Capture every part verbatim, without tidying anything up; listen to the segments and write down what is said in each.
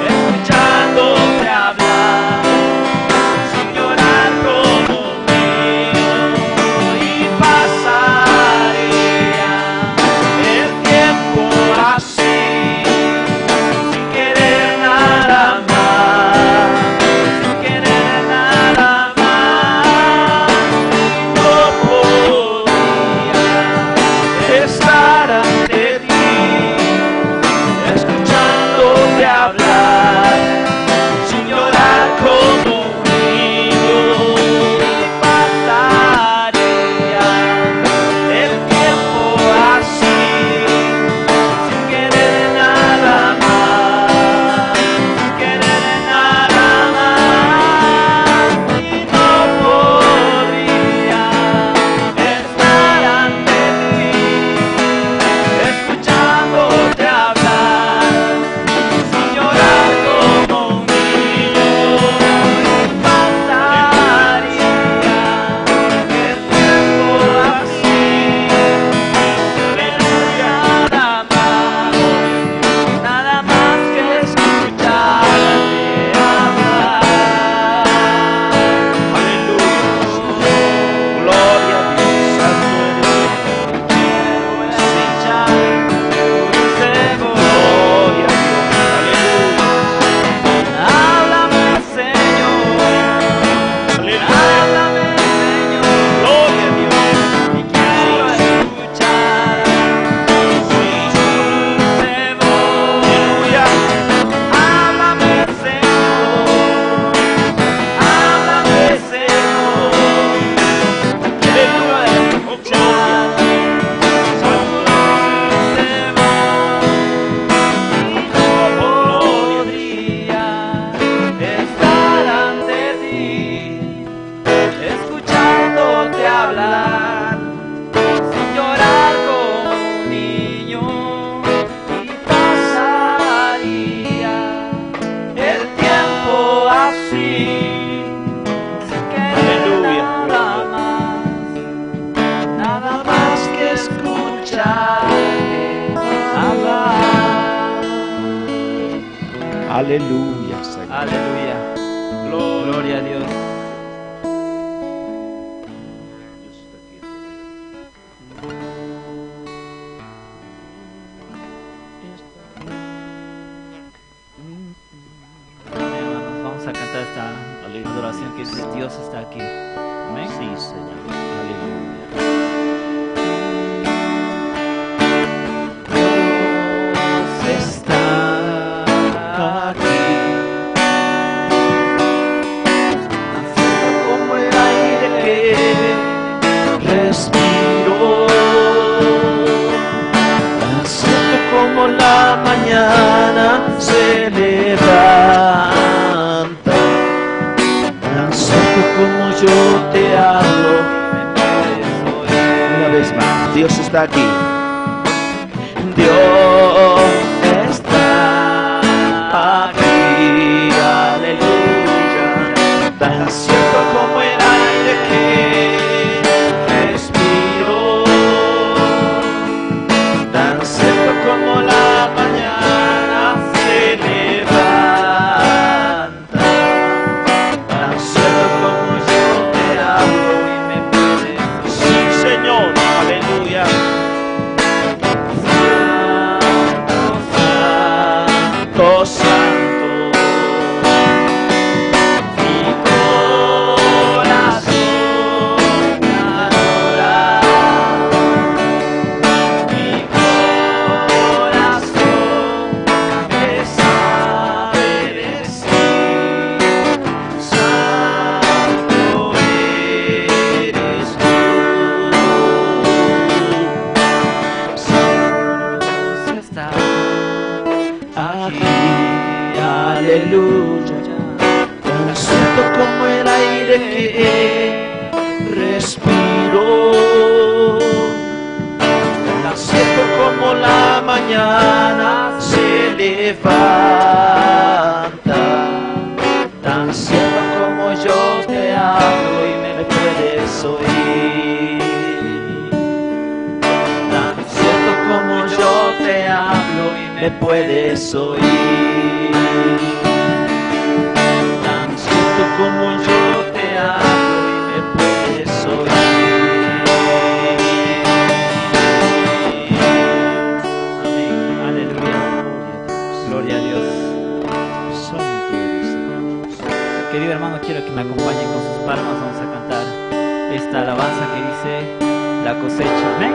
Escuchándote hablar, sin llorar como un niño, y pasaría el tiempo así, sin querer nada más, sin querer nada más. No podría estar ante ti, escuchándote hablar, sin llorar como un niño. Pasaría el tiempo así, sin querer nada más, sin querer nada más. Y no podría estar ante ti, escuchándote hablar, sin llorar como un niño. Pasaría el tiempo así, sin querer nada más, nada más que escucharte hablar. Aleluya. Gloria a Dios, santo eres. Quiero escuchar tu dulce voz. Gloria a Dios. Aleluya. Háblame, Señor. Aleluya. Háblame, Señor. Gloria a Dios. Y quiero escuchar tu dulce voz. Aleluya. Háblame, Señor. Háblame, Señor. Aleluya. Gloria. Podría estar ante ti, escuchándote hablar, sin llorar como un niño, y pasaría el tiempo así, sin querer, aleluya, nada más, nada más que escucharte hablar. Aleluya, Señor. Aleluya. Gloria a Dios. Amén, hermanos. Vamos a cantar esta, aleluya, adoración que dice, Dios está aquí. Amén. Sí, Señor. Aleluya. Dios está aquí. Tan cierto como el aire que respiro, tan cierto como la mañana se levanta, tan cierto como yo te hablo. Una vez más, Dios está aquí. Dios está aquí, aleluya. Tan cierto como el aire que respiro, tan cierto como la mañana se levanta, tan cierto como yo te hablo y me parezco. Sí, Señor, aleluya. Santo, santo, santo. Mi corazón adora. Mi corazón me sabe decir, santo eres tú. Dios está aquí, aleluya. Tan cierto como el aire que respiro, tan cierto como La mañana se levanta, tan cierto como yo te hablo y me puedes oír. Tan cierto como yo te hablo y me puedes oír. Tan cierto como yo te hablo y me puedes oír. Amén. Aleluya. Gloria a Dios. Santo eres, Señor. Querido hermano, quiero que me acompañen con sus palmas. Vamos a cantar esta alabanza que dice la cosecha. Amén.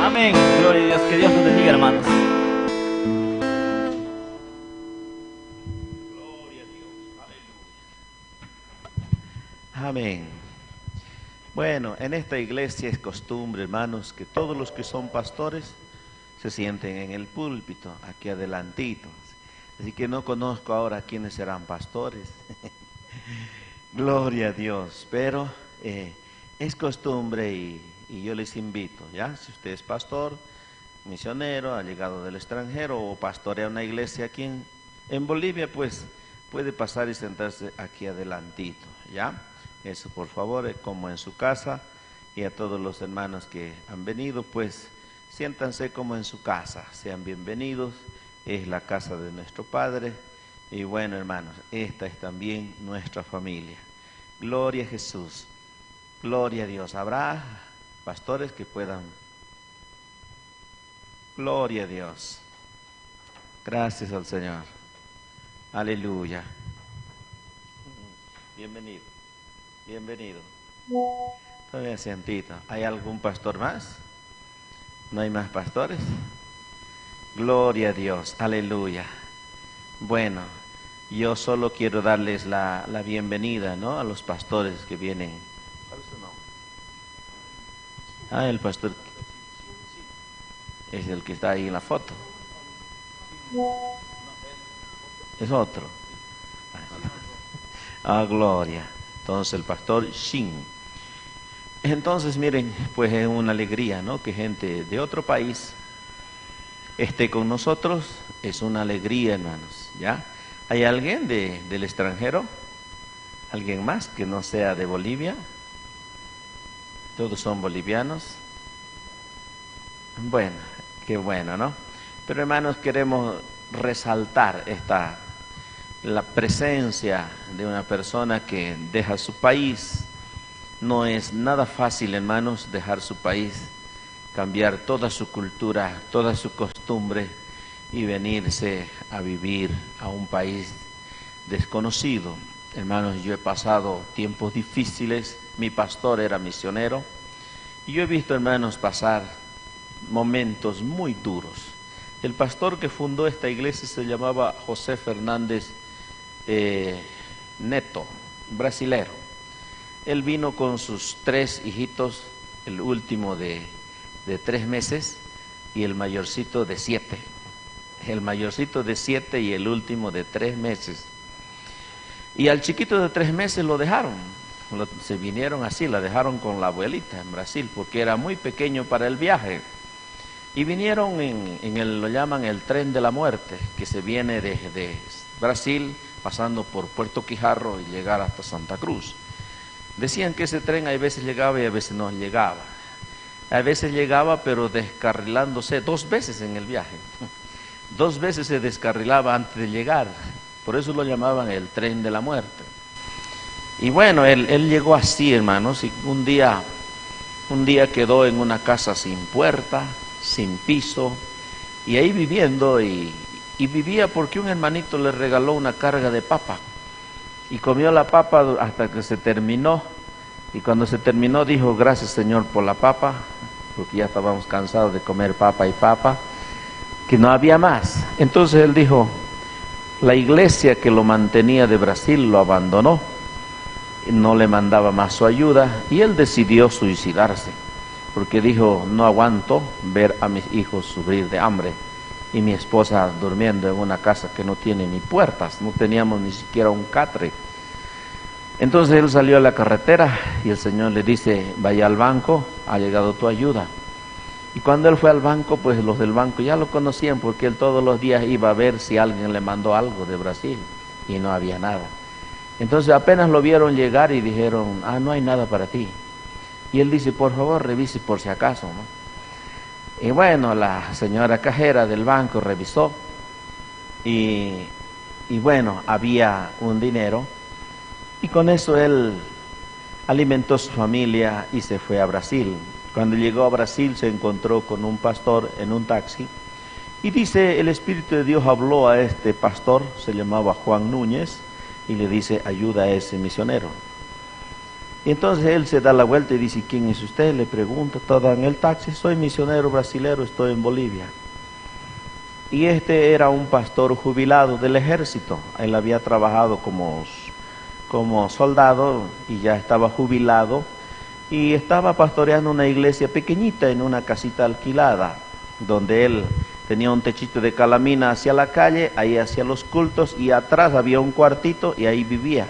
Amén. Gloria a Dios. Que Dios los bendiga, hermanos. Amén. Bueno, en esta iglesia es costumbre, hermanos, que todos los que son pastores se sienten en el púlpito, aquí adelantito. Así que no conozco ahora quiénes serán pastores. Gloria a Dios. Pero, eh, es costumbre y, y yo les invito, ¿ya? Si usted es pastor, misionero, ha llegado del extranjero o pastorea una iglesia aquí en, en Bolivia, pues puede pasar y sentarse aquí adelantito, ¿ya? Eso, por favor, es como en su casa. Y a todos los hermanos que han venido, pues siéntanse como en su casa, sean bienvenidos, es la casa de nuestro Padre. Y bueno, hermanos, esta es también nuestra familia. Gloria a Jesús. Gloria a Dios. ¿Habrá pastores que puedan? Gloria a Dios. Gracias al Señor. Aleluya. Bienvenido. Bienvenido. Tome asientito. ¿Hay algún pastor más? ¿No hay más pastores? Gloria a Dios. Aleluya. Bueno, yo solo quiero darles la, la bienvenida, ¿no? A los pastores que vienen. ¿Cuál es su nombre? Ah, el pastor es el que está ahí en la foto. Es otro. Ah, gloria. Entonces el pastor Shin. Entonces, miren, pues es una alegría, ¿no? Que gente de otro país esté con nosotros, es una alegría, hermanos, ¿ya? ¿Hay alguien de, del extranjero? ¿Alguien más que no sea de Bolivia? ¿Todos son bolivianos? Bueno, qué bueno, ¿no? Pero, hermanos, queremos resaltar esta, la presencia de una persona que deja su país. No es nada fácil, hermanos, dejar su país, cambiar toda su cultura, toda su costumbre y venirse a vivir a un país desconocido. Hermanos, yo he pasado tiempos difíciles. Mi pastor era misionero y yo he visto, hermanos, pasar momentos muy duros. El pastor que fundó esta iglesia se llamaba José Fernández, eh, Neto, brasilero. Él vino con sus tres hijitos, el último de, de tres meses y el mayorcito de siete. El mayorcito de siete y el último de tres meses. Y al chiquito de tres meses lo dejaron. Lo- se vinieron así, la dejaron con la abuelita en Brasil, porque era muy pequeño para el viaje. Y vinieron en, en el, lo llaman el tren de la muerte, que se viene desde Brasil, pasando por Puerto Quijarro y llegar hasta Santa Cruz. Decían que ese tren a veces llegaba y a veces no llegaba. A veces llegaba, pero descarrilándose dos veces en el viaje. Dos veces se descarrilaba antes de llegar. Por eso lo llamaban el tren de la muerte. Y bueno, él, él llegó así, hermanos, y un día, un día quedó en una casa sin puerta, sin piso, y ahí viviendo, y, y vivía porque un hermanito le regaló una carga de papa, y comió la papa hasta que se terminó, y cuando se terminó dijo: "Gracias, Señor, por la papa, porque ya estábamos cansados de comer papa y papa, que no había más". Entonces él dijo, la iglesia que lo mantenía de Brasil lo abandonó, no le mandaba más su ayuda y él decidió suicidarse, porque dijo: "No aguanto ver a mis hijos sufrir de hambre y mi esposa durmiendo en una casa que no tiene ni puertas, no teníamos ni siquiera un catre". Entonces él salió a la carretera y el Señor le dice: "Vaya al banco, ha llegado tu ayuda". Y cuando él fue al banco, pues los del banco ya lo conocían porque él todos los días iba a ver si alguien le mandó algo de Brasil y no había nada. Entonces apenas lo vieron llegar y dijeron: "Ah, no hay nada para ti". Y él dice: "Por favor, revise por si acaso", ¿no? Y bueno, la señora cajera del banco revisó y, y bueno, había un dinero y con eso él alimentó su familia y se fue a Brasil. Cuando llegó a Brasil se encontró con un pastor en un taxi y dice, el Espíritu de Dios habló a este pastor, se llamaba Juan Núñez, y le dice: "Ayuda a ese misionero". Y entonces él se da la vuelta y dice: "¿Quién es usted?", le pregunta, todo en el taxi: "Soy misionero brasilero, estoy en Bolivia". Y este era un pastor jubilado del ejército. Él había trabajado como, como soldado y ya estaba jubilado. Y estaba pastoreando una iglesia pequeñita en una casita alquilada, donde él tenía un techito de calamina hacia la calle, ahí hacía los cultos y atrás había un cuartito y ahí vivía.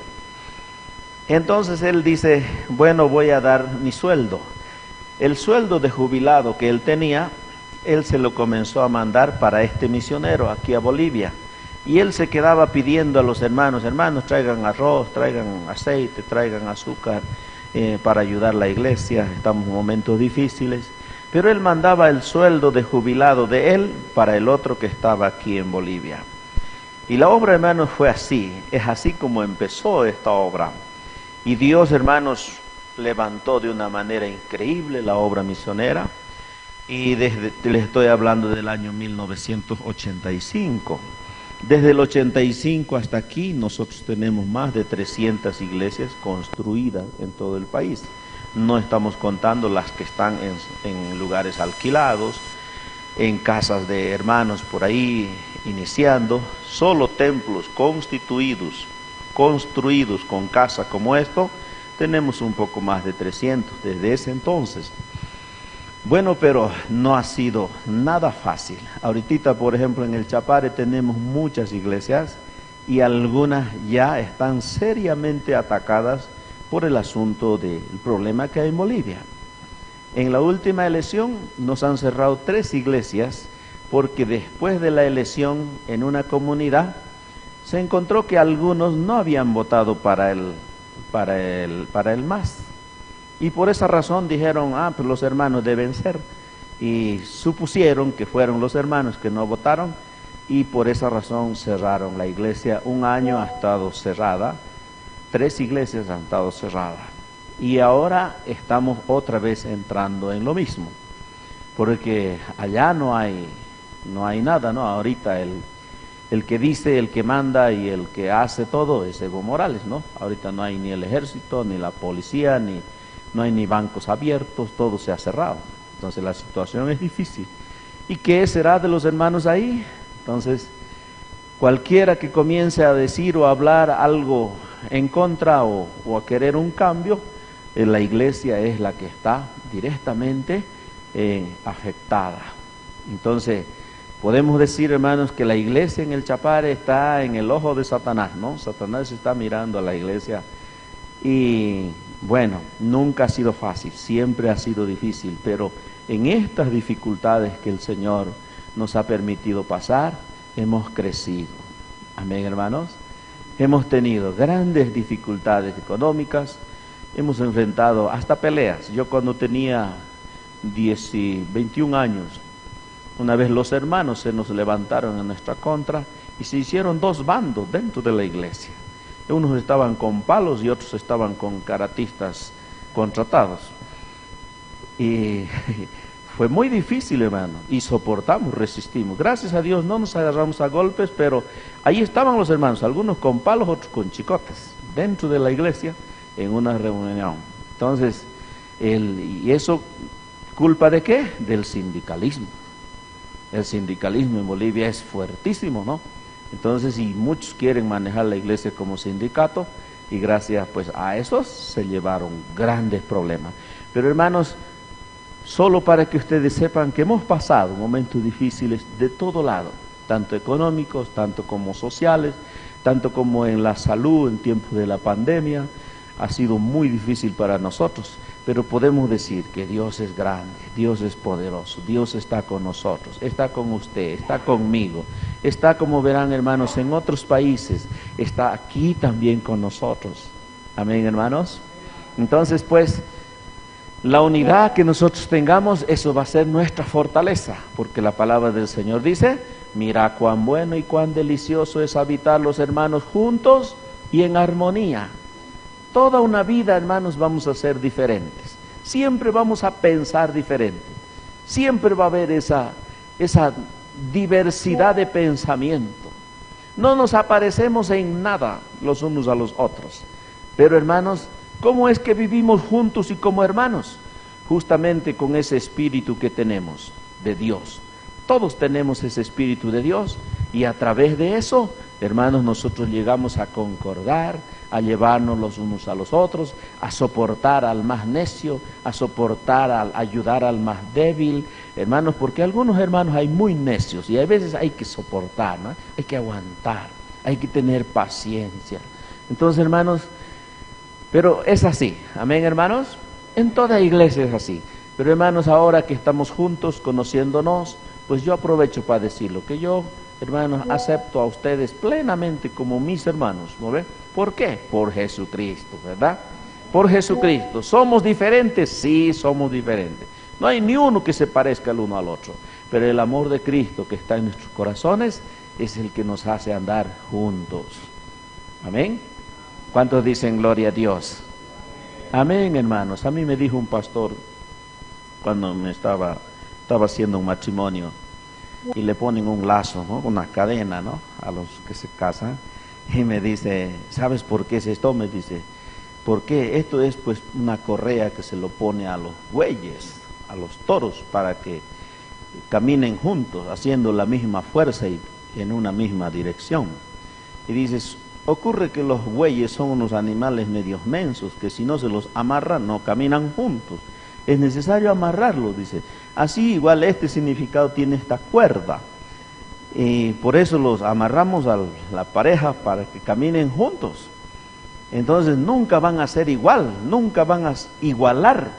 Entonces él dice: "Bueno, voy a dar mi sueldo". El sueldo de jubilado que él tenía, él se lo comenzó a mandar para este misionero aquí a Bolivia. Y él se quedaba pidiendo a los hermanos: "Hermanos, traigan arroz, traigan aceite, traigan azúcar, eh, para ayudar la iglesia, estamos en momentos difíciles". Pero él mandaba el sueldo de jubilado de él para el otro que estaba aquí en Bolivia. Y la obra, hermanos, fue así. Es así como empezó esta obra. Y Dios, hermanos, levantó de una manera increíble la obra misionera. Y desde, les estoy hablando del año mil novecientos ochenta y cinco. Desde el ochenta y cinco hasta aquí, nosotros tenemos más de trescientas iglesias construidas en todo el país. No estamos contando las que están en, en lugares alquilados, en casas de hermanos por ahí iniciando. Solo templos constituidos, construidos con casa como esto, tenemos un poco más de trescientos desde ese entonces. Bueno, pero no ha sido nada fácil. Ahorita, por ejemplo, en el Chapare tenemos muchas iglesias y algunas ya están seriamente atacadas por el asunto del problema que hay en Bolivia. En la última elección nos han cerrado tres iglesias porque después de la elección en una comunidad se encontró que algunos no habían votado para el, para el, para el MAS. Y por esa razón dijeron, ah, pues los hermanos deben ser. Y supusieron que fueron los hermanos que no votaron y por esa razón cerraron la iglesia. Un año ha estado cerrada, tres iglesias han estado cerradas. Y ahora estamos otra vez entrando en lo mismo, porque allá no hay, no hay nada, ¿no? Ahorita el, el que dice, el que manda y el que hace todo es Evo Morales, ¿no? Ahorita no hay ni el ejército, ni la policía, ni, no hay ni bancos abiertos, todo se ha cerrado. Entonces la situación es difícil. ¿Y qué será de los hermanos ahí? Entonces, cualquiera que comience a decir o a hablar algo en contra o, o a querer un cambio, eh, la iglesia es la que está directamente, eh, afectada. Entonces, podemos decir, hermanos, que la iglesia en el Chapare está en el ojo de Satanás, ¿no? Satanás está mirando a la iglesia y, bueno, nunca ha sido fácil, siempre ha sido difícil, pero en estas dificultades que el Señor nos ha permitido pasar, hemos crecido. Amén, hermanos. Hemos tenido grandes dificultades económicas, hemos enfrentado hasta peleas. Yo cuando tenía diez y veintiún años, una vez los hermanos se nos levantaron en nuestra contra y se hicieron dos bandos dentro de la iglesia. Unos estaban con palos y otros estaban con karatistas contratados. Y fue muy difícil, hermano, y soportamos, resistimos. Gracias a Dios no nos agarramos a golpes, pero ahí estaban los hermanos, algunos con palos, otros con chicotes, dentro de la iglesia, en una reunión. Entonces, el, ¿y eso culpa de qué? Del sindicalismo. El sindicalismo en Bolivia es fuertísimo, ¿no? Entonces, y muchos quieren manejar la iglesia como sindicato, y gracias, pues, a eso se llevaron grandes problemas. Pero, hermanos, solo para que ustedes sepan que hemos pasado momentos difíciles de todo lado, tanto económicos, tanto como sociales, tanto como en la salud en tiempos de la pandemia. Ha sido muy difícil para nosotros, pero podemos decir que Dios es grande, Dios es poderoso, Dios está con nosotros, está con usted, está conmigo, está, como verán, hermanos, en otros países, está aquí también con nosotros. Amén, hermanos. Entonces, pues, la unidad que nosotros tengamos, eso va a ser nuestra fortaleza, porque la palabra del Señor dice: "Mira cuán bueno y cuán delicioso es habitar los hermanos juntos y en armonía". Toda una vida, hermanos, vamos a ser diferentes. Siempre vamos a pensar diferente. Siempre va a haber esa, esa diversidad de pensamiento. No nos aparecemos en nada los unos a los otros. Pero, hermanos, ¿cómo es que vivimos juntos y como hermanos? Justamente con ese espíritu que tenemos de Dios. Todos tenemos ese espíritu de Dios y a través de eso, hermanos, nosotros llegamos a concordar, a llevarnos los unos a los otros, a soportar al más necio, a soportar, al ayudar al más débil, hermanos, porque algunos hermanos hay muy necios y a veces hay que soportar, ¿no? Hay que aguantar, hay que tener paciencia. Entonces, hermanos, pero es así, amén, hermanos. En toda iglesia es así. Pero, hermanos, ahora que estamos juntos conociéndonos, pues yo aprovecho para decirlo, que yo, hermanos, acepto a ustedes plenamente como mis hermanos, ¿no ve? ¿Por qué? Por Jesucristo, ¿verdad? Por Jesucristo. ¿Somos diferentes? Sí, somos diferentes. No hay ni uno que se parezca el uno al otro. Pero el amor de Cristo que está en nuestros corazones es el que nos hace andar juntos. Amén. ¿Cuántos dicen gloria a Dios? Amén, hermanos. A mí me dijo un pastor cuando me estaba, estaba haciendo un matrimonio y le ponen un lazo, ¿no? Una cadena, ¿no? A los que se casan. Y me dice, ¿sabes por qué es esto? Me dice, porque esto es pues una correa que se lo pone a los bueyes, a los toros, para que caminen juntos, haciendo la misma fuerza y en una misma dirección. Y dices, ocurre que los bueyes son unos animales medios mensos, que si no se los amarra, no caminan juntos. Es necesario amarrarlos, dice. Así igual este significado tiene esta cuerda. Y por eso los amarramos a la pareja para que caminen juntos. Entonces nunca van a ser igual, nunca van a s- igualar,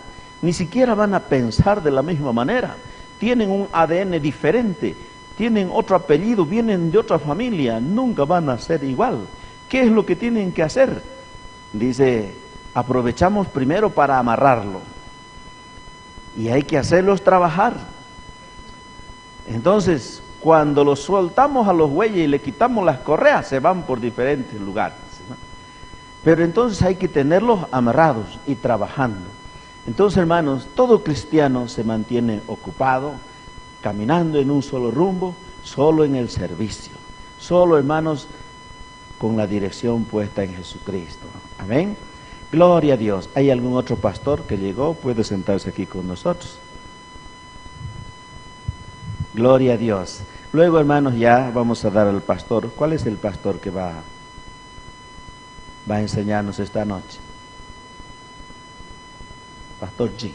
ni siquiera van a pensar de la misma manera. Tienen un A D N diferente, tienen otro apellido, vienen de otra familia, nunca van a ser igual. ¿Qué es lo que tienen que hacer? Dice, aprovechamos primero para amarrarlo. Y hay que hacerlos trabajar. Entonces, cuando los soltamos a los bueyes y le quitamos las correas, se van por diferentes lugares, ¿no? Pero entonces hay que tenerlos amarrados y trabajando. Entonces, hermanos, todo cristiano se mantiene ocupado, caminando en un solo rumbo, solo en el servicio. Solo, hermanos, con la dirección puesta en Jesucristo. Amén. Gloria a Dios. ¿Hay algún otro pastor que llegó? Puede sentarse aquí con nosotros. Gloria a Dios. Luego, hermanos, ya vamos a dar al pastor. ¿Cuál es el pastor que va, va a enseñarnos esta noche? Pastor G.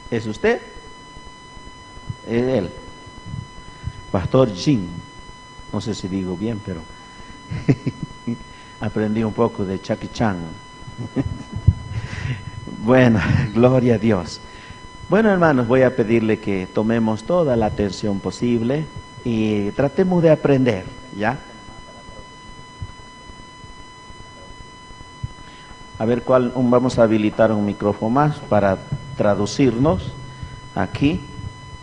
¿Es usted? Es él. Pastor Jim. No sé si digo bien, pero aprendí un poco de Jackie Chan. Bueno, gloria a Dios. Bueno, hermanos, voy a pedirle que tomemos toda la atención posible y tratemos de aprender, ¿ya? A ver, ¿cuál? Un- vamos a habilitar un micrófono más para traducirnos aquí.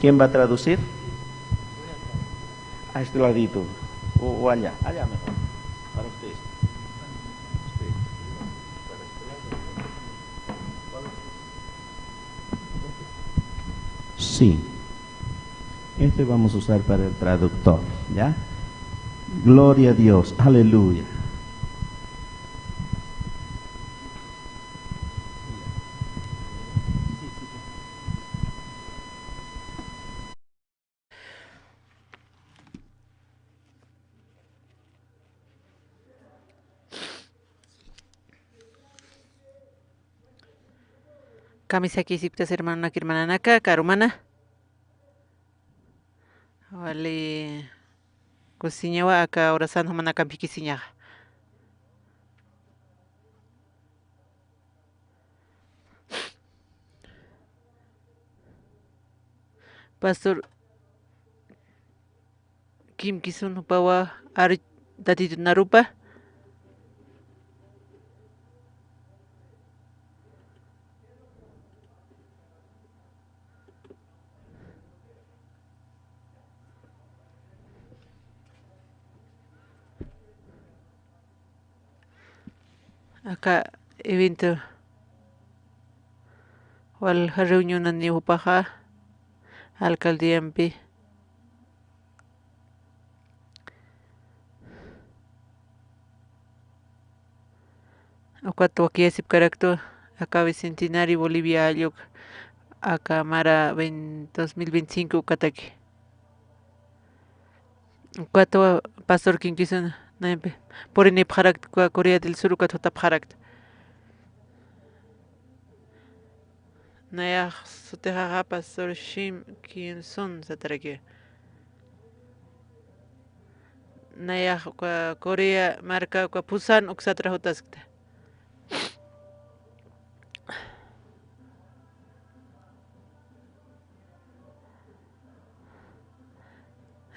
¿Quién va a traducir? A este ladito. O, o allá, allá mejor. Para ustedes. Sí. Este vamos a usar para el traductor, ¿ya? Gloria a Dios, aleluya. Kamisakisipktas hermanonaka, hermananaka, karumana. Wali kusiñawa aka horasan jumanakampi kisiñaxa. Pastor Kimkisun jupawa ari tatitun arupa. Aka evento walja reunionaniw jupaxa alcaldiampi. Ukat wakiyasipkaraktu aka Bicentenario Bolivia alluk aka mara vein-, dos mil veinticinco ukataki. Ukatwa pastor Kimkisun naympi purinipxarakta, Corea del Sur ukat jutapxarakta. Nayax sutixaxa pastor Shim Kim Sun sataraki. Nayax uka Corea marka uka Busan uksatra jutaskta.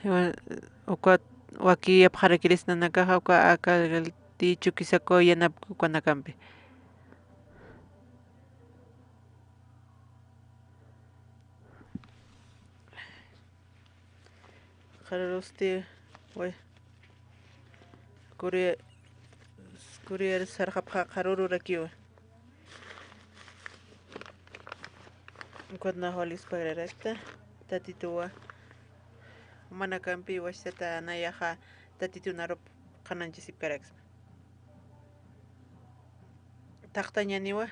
Iwan ukat wakiyapxarakiris nanakaxa uka alcalde Chuquisaca yanapk ukanakampi. Qhararusti, way. Corea, Corea sarxapxa qharururakiwa. Kuna julis pagrarakta, Tatituwa. Jumanakampi wasisata nayaxa Tatitun arup qhanañchasipkaraksma. Taqtañaniwa.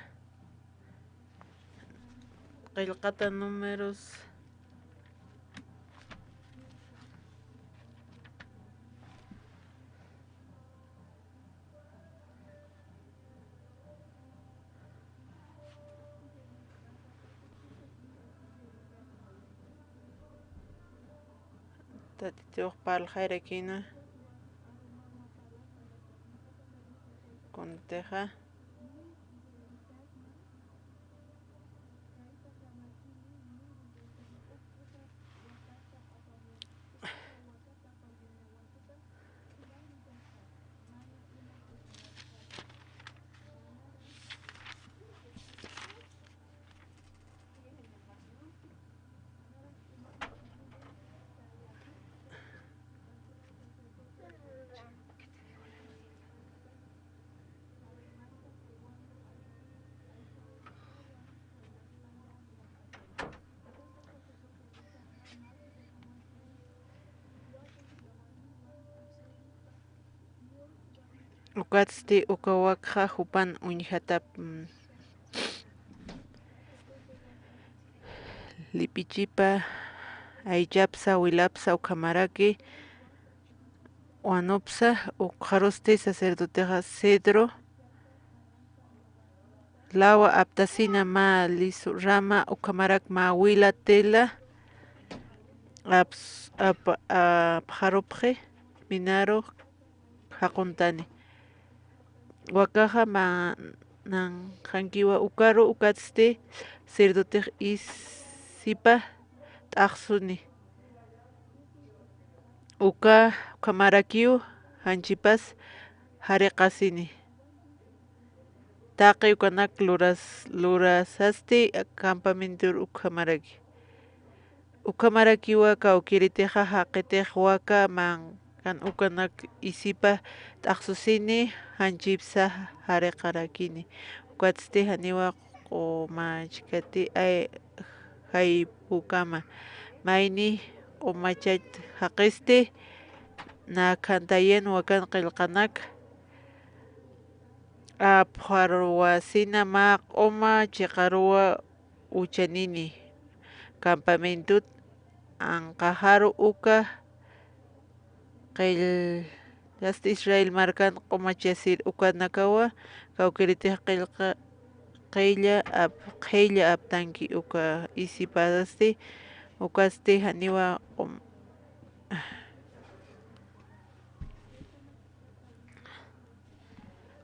Qillqata números. Tatitux parlxayrakïna. Kuntixa. Ukatsti uka wakxa jupan uñjatap, mm, lip'ichipa, aychapsa, wilapsa, ukhamaraki wanupsa, ukxarusti sacerdotexa cedro lawa aptasina mä lisu rama, ukhamarak mä wila tela, aps-, ap-, apxarupxi, minaru jaquntani. Wakaxa mä nanqhankiwa ukaru, ukatsti sacerdotex isipa t'axsuni. Uka, ukhamarakiw janchipas jariqasini. Taqi ukanak luras-, lurasasti campamentur ukhamaraki. Ukhamarakiwa kawkïritixa jaqitix waka manq'an ukanak isipa t'axsusini, janchipsa jariqarakini. Ukatsti janiwa q'umachkati ay-, jaypukama. Mayni q'umachat jaqisti, nakhantayän wakan qillqanak, apxaruwasina mä q'uma chiqaruwa uchanini, campamentut anqaxaru uka qillqasti Israel markan q'umachasir ukanakawa, kawkïritix qillqa, qilla ap-, qilla aptanki uka isipasti, ukatsti janiwa q'um-,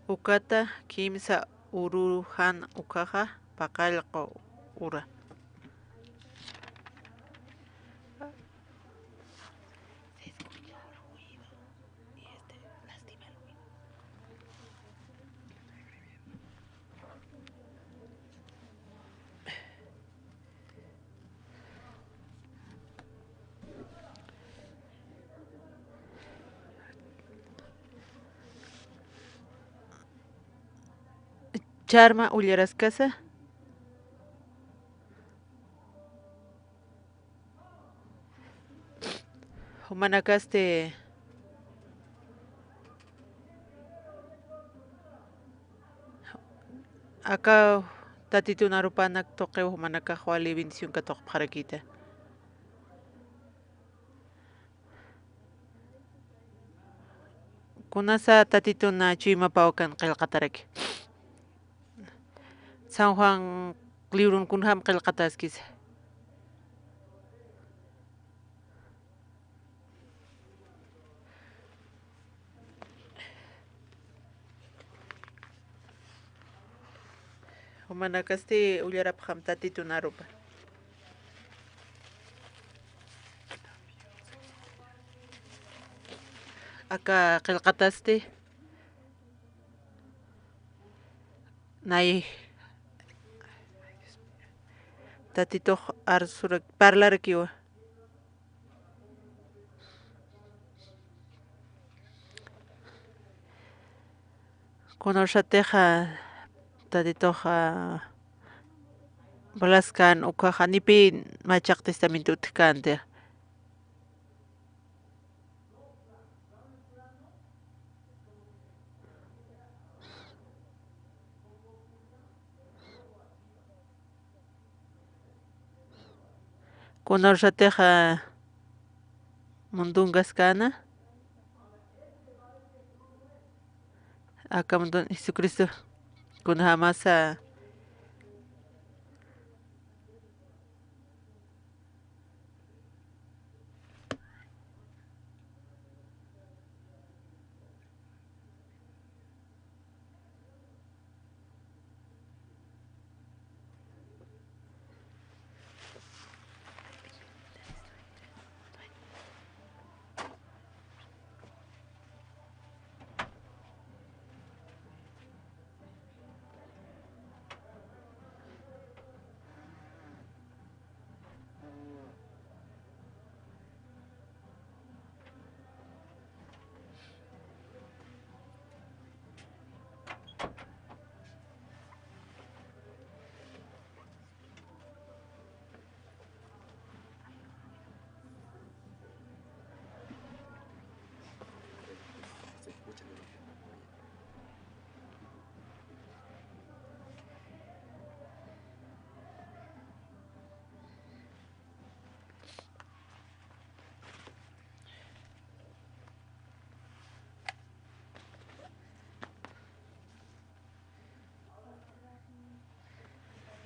Ukata kimsa uru jan ukaxa paqallqu ura. Charma ullaraskasa. Jumanakasti aka Tatitun arupanak tuqiw jumanakax wali bendición katuqapxarakïta. Kunasa Tatitun chuymapaw kan qillqataraki. San Juan librun kunjam qillqataskisa. Jumanakasti ullarapxam Tatitun arupa. Aka qillqatasti nay Tatitux arsurak parlarakiwa. Kunawsatixa Tatituxa Blaskan ukaxa nipi Machaq Testamento utjkänti. Kunawsatix mundungaskäna. Aka mundun Jesucristo kunjamasa.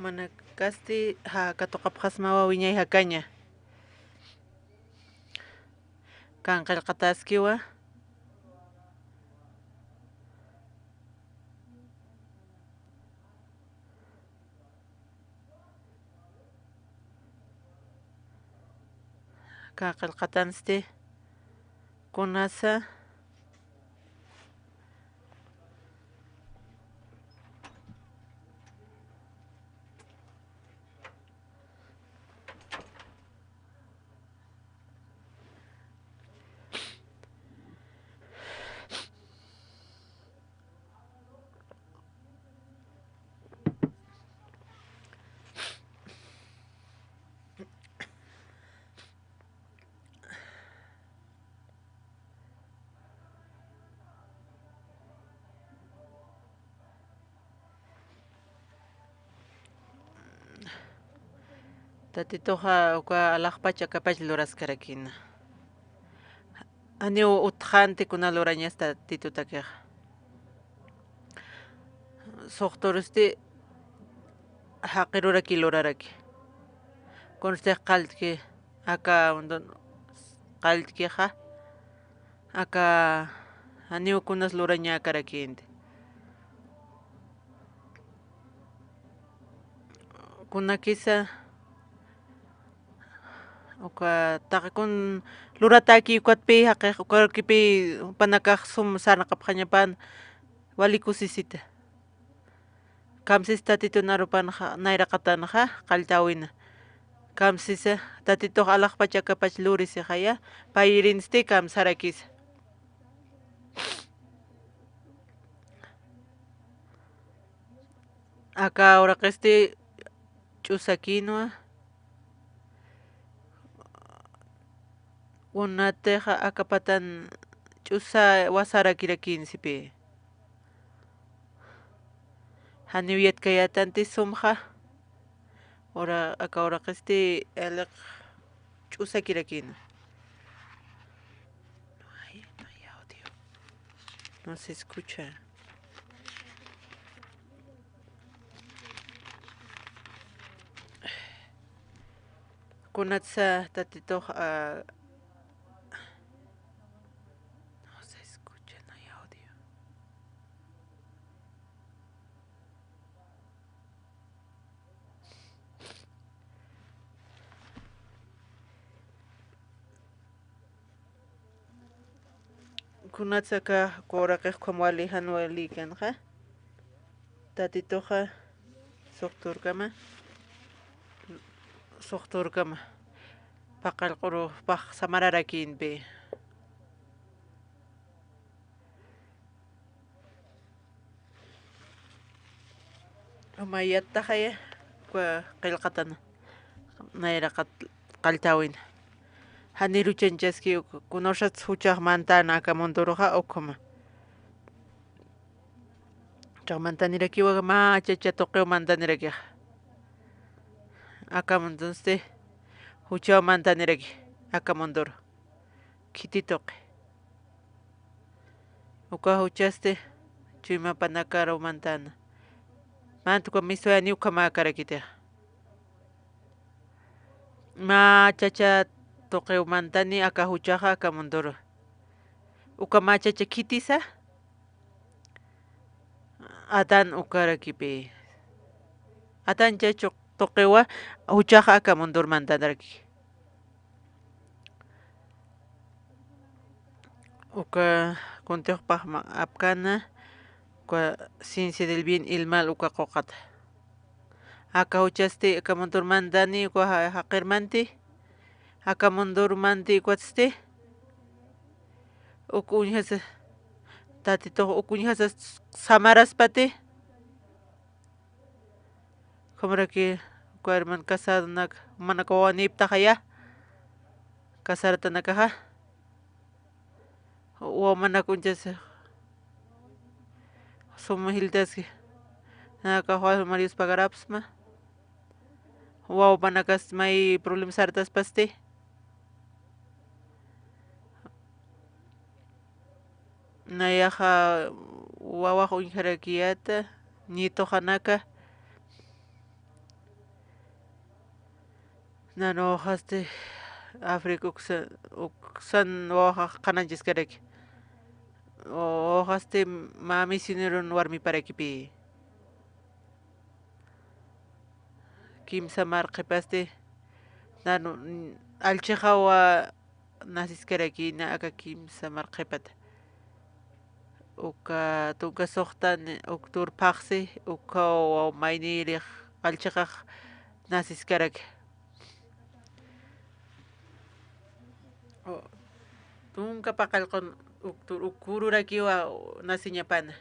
Manakasti ja katuqapxasmawa wiñay jakaña. Kan qillqataskiwa. Aka qillqatansti kunasa. Tatituxa uka alaxpach akapach luraskarakïna. Janiw utjänti kuna lurañas Tatitutakixa. Suxturusti jaqiruraki luraraki. Kunstix qalltki, aka qalltkixa, aka janiw kunas lurañäkarakïnti. Kunakisa, uka taqi kun luratäki ukatpï, jaqix ukarukipï jupanakax sum sarnaqapxañapan, wali kusisita. Kamsis Tatitun arupanxa, nayraqatanxa, qalltäwina. Kamsisa, Tatitux alaxpach akapach lurisixaya, pay irinsti kamsarakisa. Aka uraqisti ch'usakïnwa. Kunatixa aka patan ch'usa wasarakirakïnsipï. Janiw yatkayätanti sumxa. Ura, aka uraqisti aliq ch'usakirakïna. No hay, no hay audio. No se escucha. Kunatsa Tatitux, ah, no se escucha, no hay audio. Kunatsa aka uraqix ukham wali jan wali kanxa. Tatituxa suxturkama, suxturkama. Paqallq'urupax samararakïnpï. Uma yattaxaya, uka qillqatan nayra qat-, qalltäwina. Janiruchanchaski uka, kunawsats juchax mantäna aka munduruxa ukhama. Juchax mantanirakiwa mä chacha tuqiw mantanirakixa. Aka mundunsti juchaw mantaniraki aka munduru. Khiti tuqi. Uka juchasti chuymapanakaru mantäna. Mantuka miswayaniw ukhamarakitixa. Mä chacha tuqiw mantani aka juchaxa aka munduru. Uka mä chacha khitisa Adán ukarakipi. Adán chacha tuqiwa juchaxa aka mundur mantaniraki. Uka kuntix paxma apkana, uka ciencia del bien y el mal uka quqata. Aka juchasti aka mundur mantani uka ja-, jaqirmanti, aka mundur manti ukatsti, uk uñjasa, tatitux uk uñjasa samaraspati, Ukhamaraki uka hermano casadonak, manaka wawaniptaxaya, casaratanakaxa, wawanak uñchasa, suma jiltaski, naka Juan Marius pagarapsma, wawapanakas may problema sartaspasti. Nayaxa wawax uñjarakiyäta, nietoxanaka. Nan wawxasti Africa uksa, uksan wawaxax qhanañchaskaraki. Wawxasti mä misionerun warmiparakipï. Kimsa mar qhipasti, nan allchixawa nasiskarakïna aka kimsa mar qhipata. Uka tunka suxtan uk tur phaxsi, ukaw maynïrix allchixax nasiskaraki. Tunka paqallqun uk tur uk kururakiwa nasiñapana.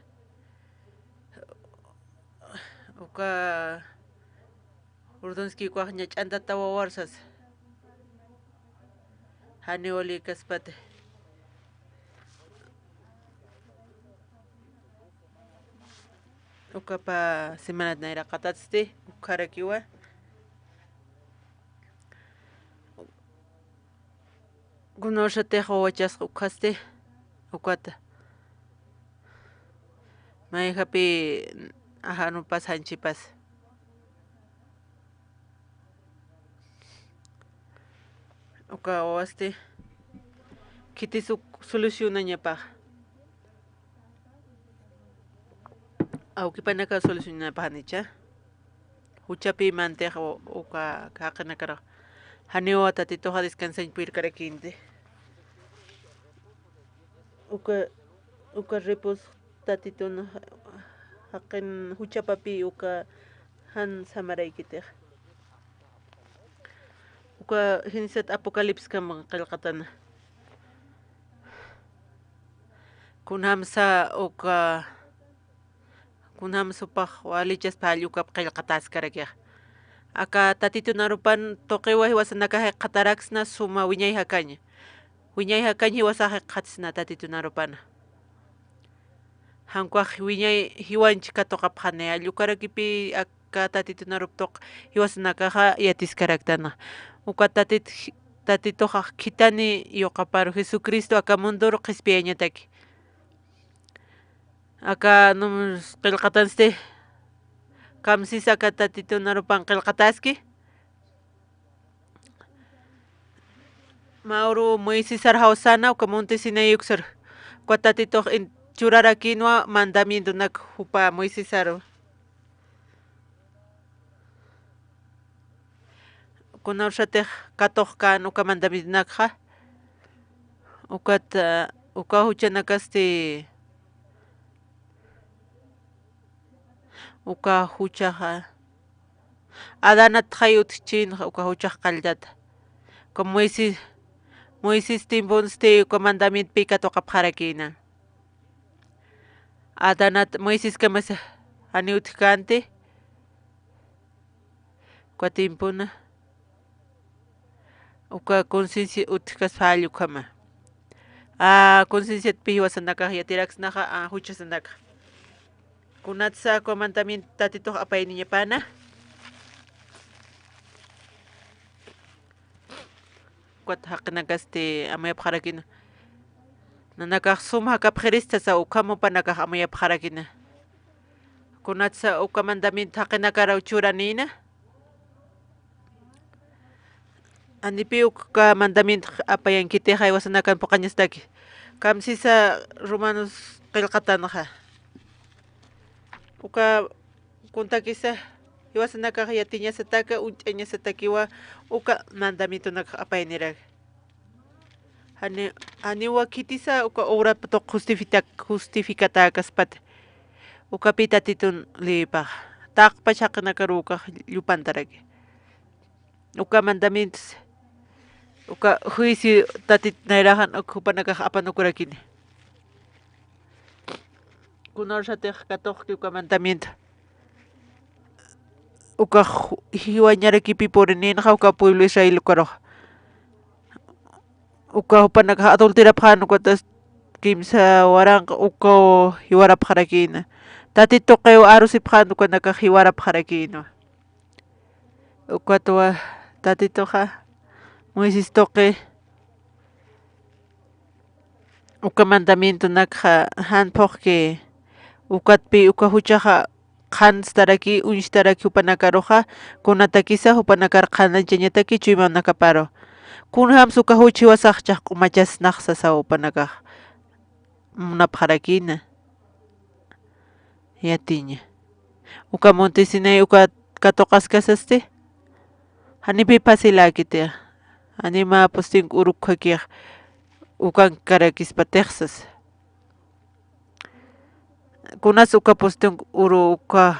Uka urdunski ukax ña ch'antata wawar sasa. Janiw lïkaspati. Ukapa semanat nayraqatatsti, ukharakiwa. Kunawsatix wawachasqa ukhasti, ukhata. Mayjapï ajanupas janchipas. Uka wawasti khitis uk solucionañapax. Awkipanaka solucionañapax janicha. Juchapï mantix u-, uka jaqinakarax. Janiwa Tatituxa descansañ puyirkarakïnti. Uka, uka ripus Tatitun jaqin juchapapï uka jan samaraykitix. Uka jinsat Apocalipskam qillqatana. Kunjamsa uka, kunjamsa jupax walichaspa jall ukap qillqatäskarakix. Aka Tatitun arupan tuqiwa jiwasanakax jikxataraksna suma wiñay jakaña. Wiñay jakañ jiwasax jikxatsna Tatitun arupana. Jan ukax wiñay jiwañch katuqapxani, jall ukarakipï aka Tatitun arup tuq jiwasanakaxa yatiskaraktana. Uka Tatit, Tatituxax khithani yuqaparu Jesucristo aka munduru qhispiyañataki. Aka num qillqatansti, kamsis aka Tatitun arupan qillqatäski. Mä uru Moisesar jawsäna, uka monte Sinaí uksar. Uka Tatitux in-, churarakïnwa mandamientonak jupa Moisesaru. Kunawsatix katuqkän uka mandamientonakxa. Ukat, eh, uka juchanakasti, uka juchaxa Adanat jay utjchïnxa uka juchax qalltata. Uka Moisés, Moisés tiemponsti uka mandamientpï katuqapxarakïna. Adanat Moiséskamasa janiw utjkänti. Uka tiempona, uka conciencia utjkaspa jall ukhama. A, concienciatpi jiwasanakax yatiraksnaxa, a, juchasanakax. Kunatsa uka mandamiento Tatitux apayniñapana. Ukat jaqinakasti amuyapxarakina. Nanakax sum jakapxirista sa ukham jupanakax amuyapxarakina. Kunatsa uka mandamiento jaqinakaraw churanïna. Janipi uka mandamiento apayankitixa jiwasanakan phuqhañastaki. Kamsisa Romanos qillqatanxa. Uka kuntakisa jiwasanakax yatiñasataka, uñt'añasatakiwa uka mandamientonakax apayniraki. Jani, janiwa khitisa uka obrap tuq justifita, justificatäkaspati. Ukapi Tatitun leypax. Taqpach jaqinakaruw ukax llupantaraki. Uka mandamientos, uka juicio Tatit nayraxan uk jupanakax apanukurakini. Kunawsatix katuqki uka mandamiento. Ukax jiwañarakipi purininxa uka pueblo Israel ukarux. Uka jupanakax adulterapxän ukatas kimsa waranqa ukaw jiwarapxarakïna. Tatit tuqiw arusipxän ukanakax jiwarapxarakïna. Ukatwa Tatituxa Moisés tuqi uka mandamientonakxa jan phuqki, ukatpi uka juchaxa qhanstaraki, uñstaraki jupanakaruxa, kunatakisa jupanakar qhanañchañataki chuymanakaparu. Kunjams uka juch jiwasaxchax q'umachasnaxsa saw jupanakax munapxarakïna. Yatiña. Uka monte Sinaí uka katuqaskasasti. Janipi phasiläkiti. Jani mä pustin uru ukhakix ukankarakispatixsas. Kunas uka pustin uru uka,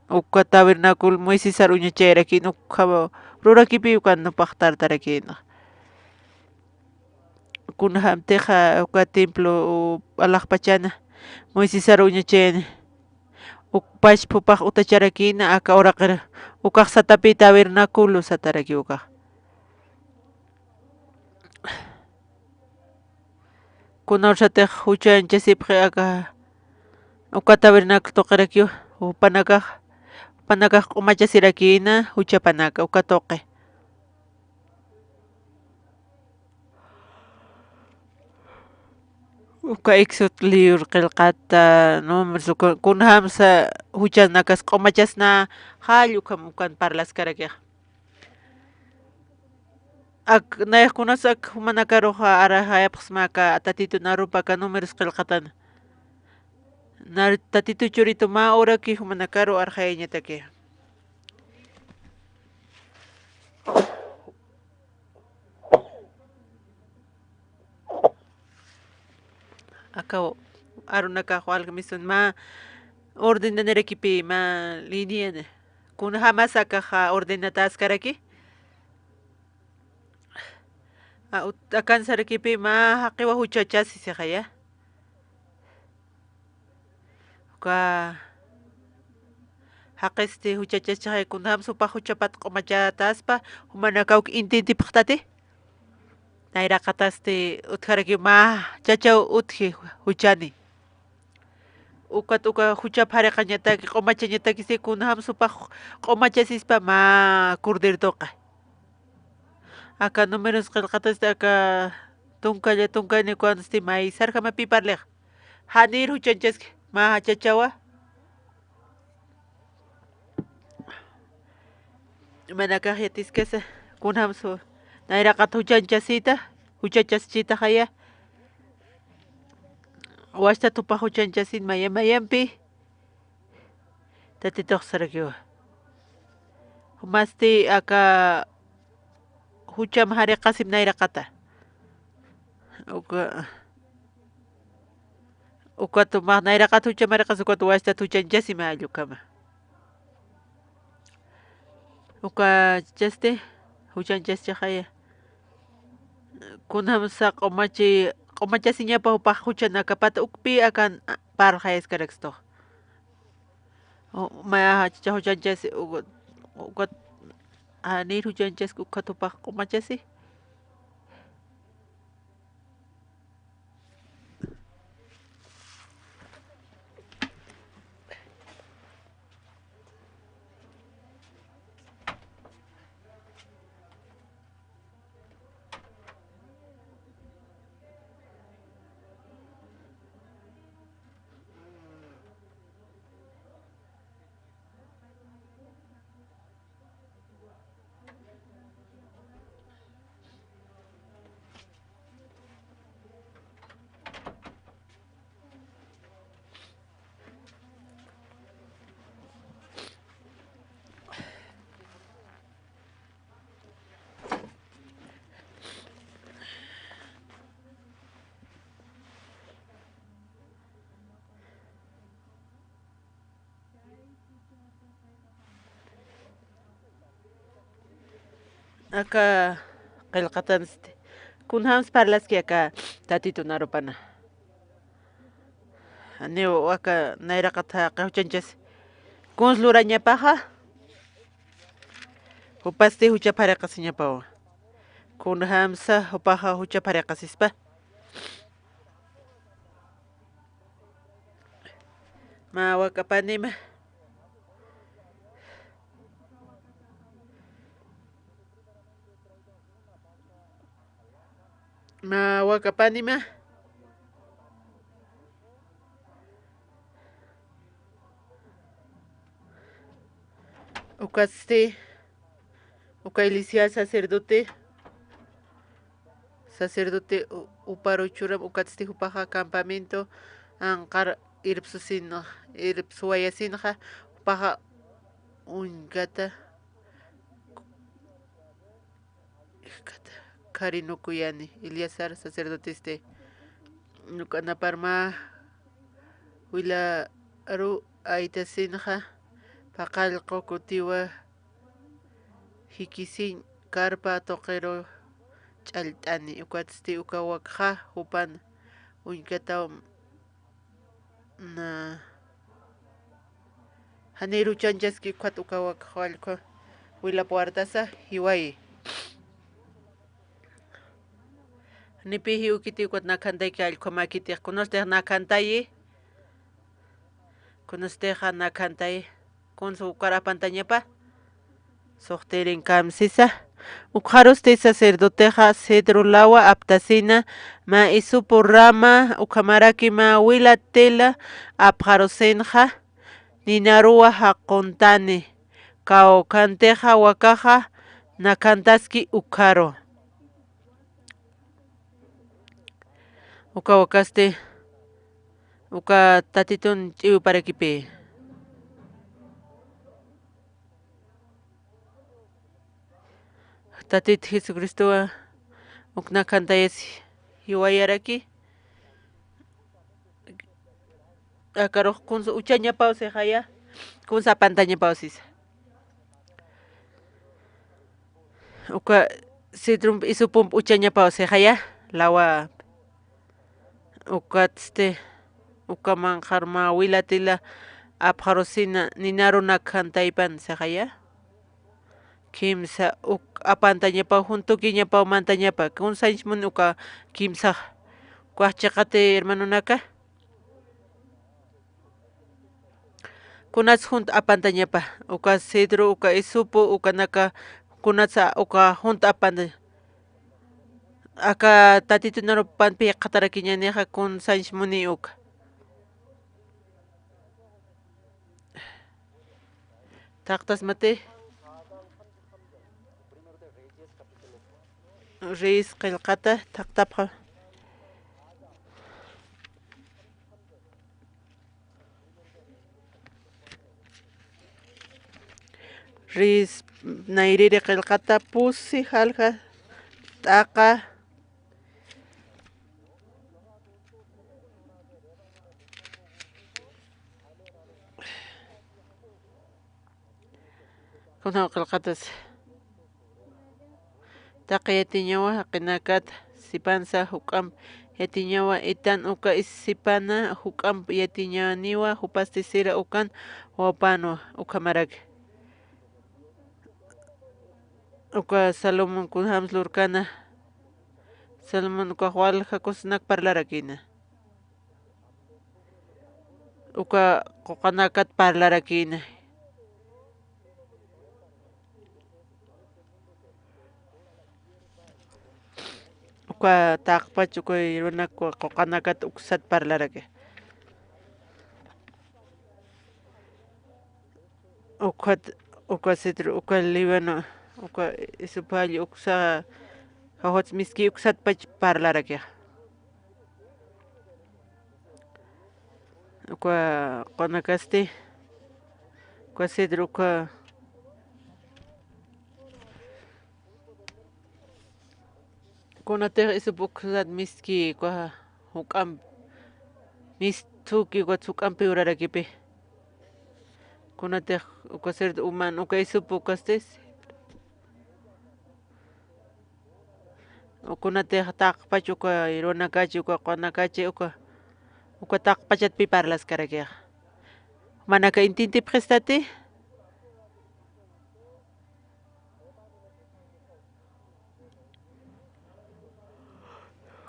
uka tabernáculo Moisésar uñachayarakïn ukha rurakipi ukan jupax tartarakïna. Kunjamtixa uka templo alaxpachana Moisésar uñachayani. Uk pachpa jupax utacharakïna aka uraqir, ukax satapi tabernáculo satarakiw ukax. Kunawsatix juchañchasipxi aka uka tabernáculo tuqirakiw, jupanakax, jupanakax q'umachasirakïna juchapanaka uka tuqi. Uka Éxodo libro qillqata, Números, uka, kunjamsa juchanakas q'umachasna jall ukham ukan parlaskarakixa. Ak, nayax kunas ak jumanakaruxa arxayapxsma aka Tatitu narupa aka Números qillqatana. Nar, Tatitu Churitu mä uraki jumanakaru arxayañataki. Aka arunakax walja misun mä ordenanirakipi mä liniana. Kunjamas akaxa ordenataskaraki. A, ut-, akansarakipi mä jaqiwa juchachasisixaya. Uka jaqisti juchachaschaxay kunjams jupax juchapat q'umachataspa, jumanakaw intintipxtati. Nayraqatasti utjarakiw mä chachaw utji juchani. Ukat uka juchap jariqañataki, q'umachañatakisi kunjams jupax q'umachasispa mä cordero tuqi. Aka Números qillqatasti aka tunkalla, tunkani cuandosti may sarjamapi parlix. Janir juchanchaski, mä chachawa. Manakax yatiskasa, kunjams nayraqat juchanchasita, juchachaschitaxaya. Wastat jupax juchanchasin maya mayampi. Tatitux sarakiwa. Jumasti aka jucham jariqasim nayraqata. Uka, ukat jumax nayraqat jucham jariqas ukat wastat juchanchasim jall ukhama. Uka chasti, juchanchaschaxaya. Kunjamsa q'umachi, q'umachasiñapa jupax juchanakapata ukpi akan parlxayaskarakstux. Mä chacha juchanchasi, uka, uka Janir juchanchaski ukkhat jupax q'umachasi. Aka qillqatansti. Kunjams parlaski aka Tatitun arupana. Janiw aka nayraqat jaqi juchanchas. Kuns lurañapaxa. Jupasti jucha phariqasiñapawa. Kunjamsa jupaxa jucha phariqasispa. Mä wakapanima. Mä wakapanima. Ukatsti, uka Elías sacerdote, sacerdote u-, uparu churam, ukatsti jupaxa campamento anqar irpsusin, irpsuwayasinxa, jupaxa uñkata Kharinukuyani, Eleazar sacerdotesti, ukanapar mä wilaru aytasinxa, paqallqu kutiwa jikisiñ karpa tuqiru ch'allt'ani, ukatsti uka wakxa jupan uñkataw na, janiru chanchaski ukat uka wakxa allkhu wilapu artasa jiwayi. Janipi jiwkiti ukat nakhantayki allkhumakitix, kunustix nakhantayi, kunustixa nakhantayi. Kunsa ukar apantañapa, suxtirin kamsisa. Ukxarusti sacerdotexa cedro lawa aptasina, mä hisopo rama, ukhamaraki mä wila tela apxarusinxa, ninaruwa jaquntani, kawkhantixa wakaxa nakhantaski ukxaru. Uka wakasti, uka Tatitun ch'iwiparakipi. Tatit Jesucristowa uk nakhantayas jiwayaraki. Akarux kunsa uchañapaw sixaya, kunsa apantañapaw sisa. Uka cedrompi hisopompi uchañapaw sixaya, lawa. Ukatsti, uka manqhar mä wila tela apxarusina, ninaru nakhantaypan sixaya. Kimsa uk apantañapaw, juntukiñapaw mantañapa, kunsañs muni uka kimsax. Ukax chiqati hermanonaka. Kunats junt apantañapa, uka cedro, uka hisopo, ukanaka, kunatsa uka junt apantaña. Aka Tatitun arupanpi jikxatarakiñanixa kunsañs muni uka. Thaqtasmati. Reyes qillqata thaqtapxa. Reyes nayrïri qillqata pusi jalja t'aqa. Kuna qillqatas. Taqi yatiñawa jaqinakat sipansa juk'amp yatiñawa, itan uka is sipana juk'amp yatiñaniwa, jupasti sira ukan wapanwa, ukhamaraki. Uka Salomón kunjams lurkana, Salomón uka walja kusinak parlarakïna. Uka quqanakat parlarakïna. Uka taqpach uka irunaka quqanakat uksat parlaraki. Ukat, uka cedro, uka Líbano, uka hisopo jall uksa, jawjats miski uksatpach parlarakixa. Uka qunakasti, uka cedro, uka kunatix hisopo uksat miski, uka juk'amp, misthuki, uka juk'ampi urarakipi. Kunatix uka cedro uman, uka hisopo ukasti. Kunatix taqpach uka irunakachi, uka qunakachi, uka, uka taqpachatpi parlaskarakixa. Manaka intintipxistati?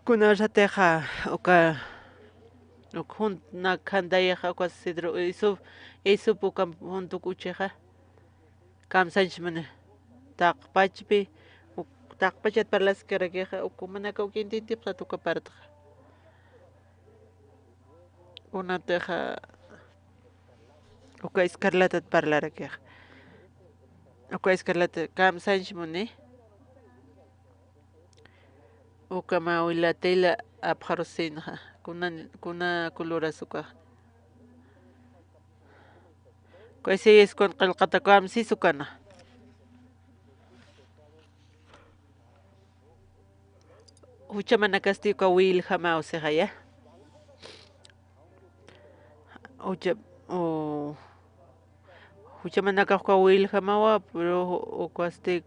Kunawsatixa uka, uk junt nakhantayixa, uka cedro, hisopo, hisopo uka juntuk uchixa. Kamsañchmuni. Taqpachpi, uk, taqpachat parlaskarakixa, uk manaka uk intintipxtat uka partxa. Kunatixa, uka escarlatat parlarakixa. Uka escarlata, kamsañchmuni. Uka mä wilatila apxarusinxa. Kuna, kuna coloras ukax. Uka Isaías kun qillqata kamsis ukana. Juchamanakasti uka wiljamaw sixaya. Jucha, u, juchamanakax uka wiljamawa, pero ukasti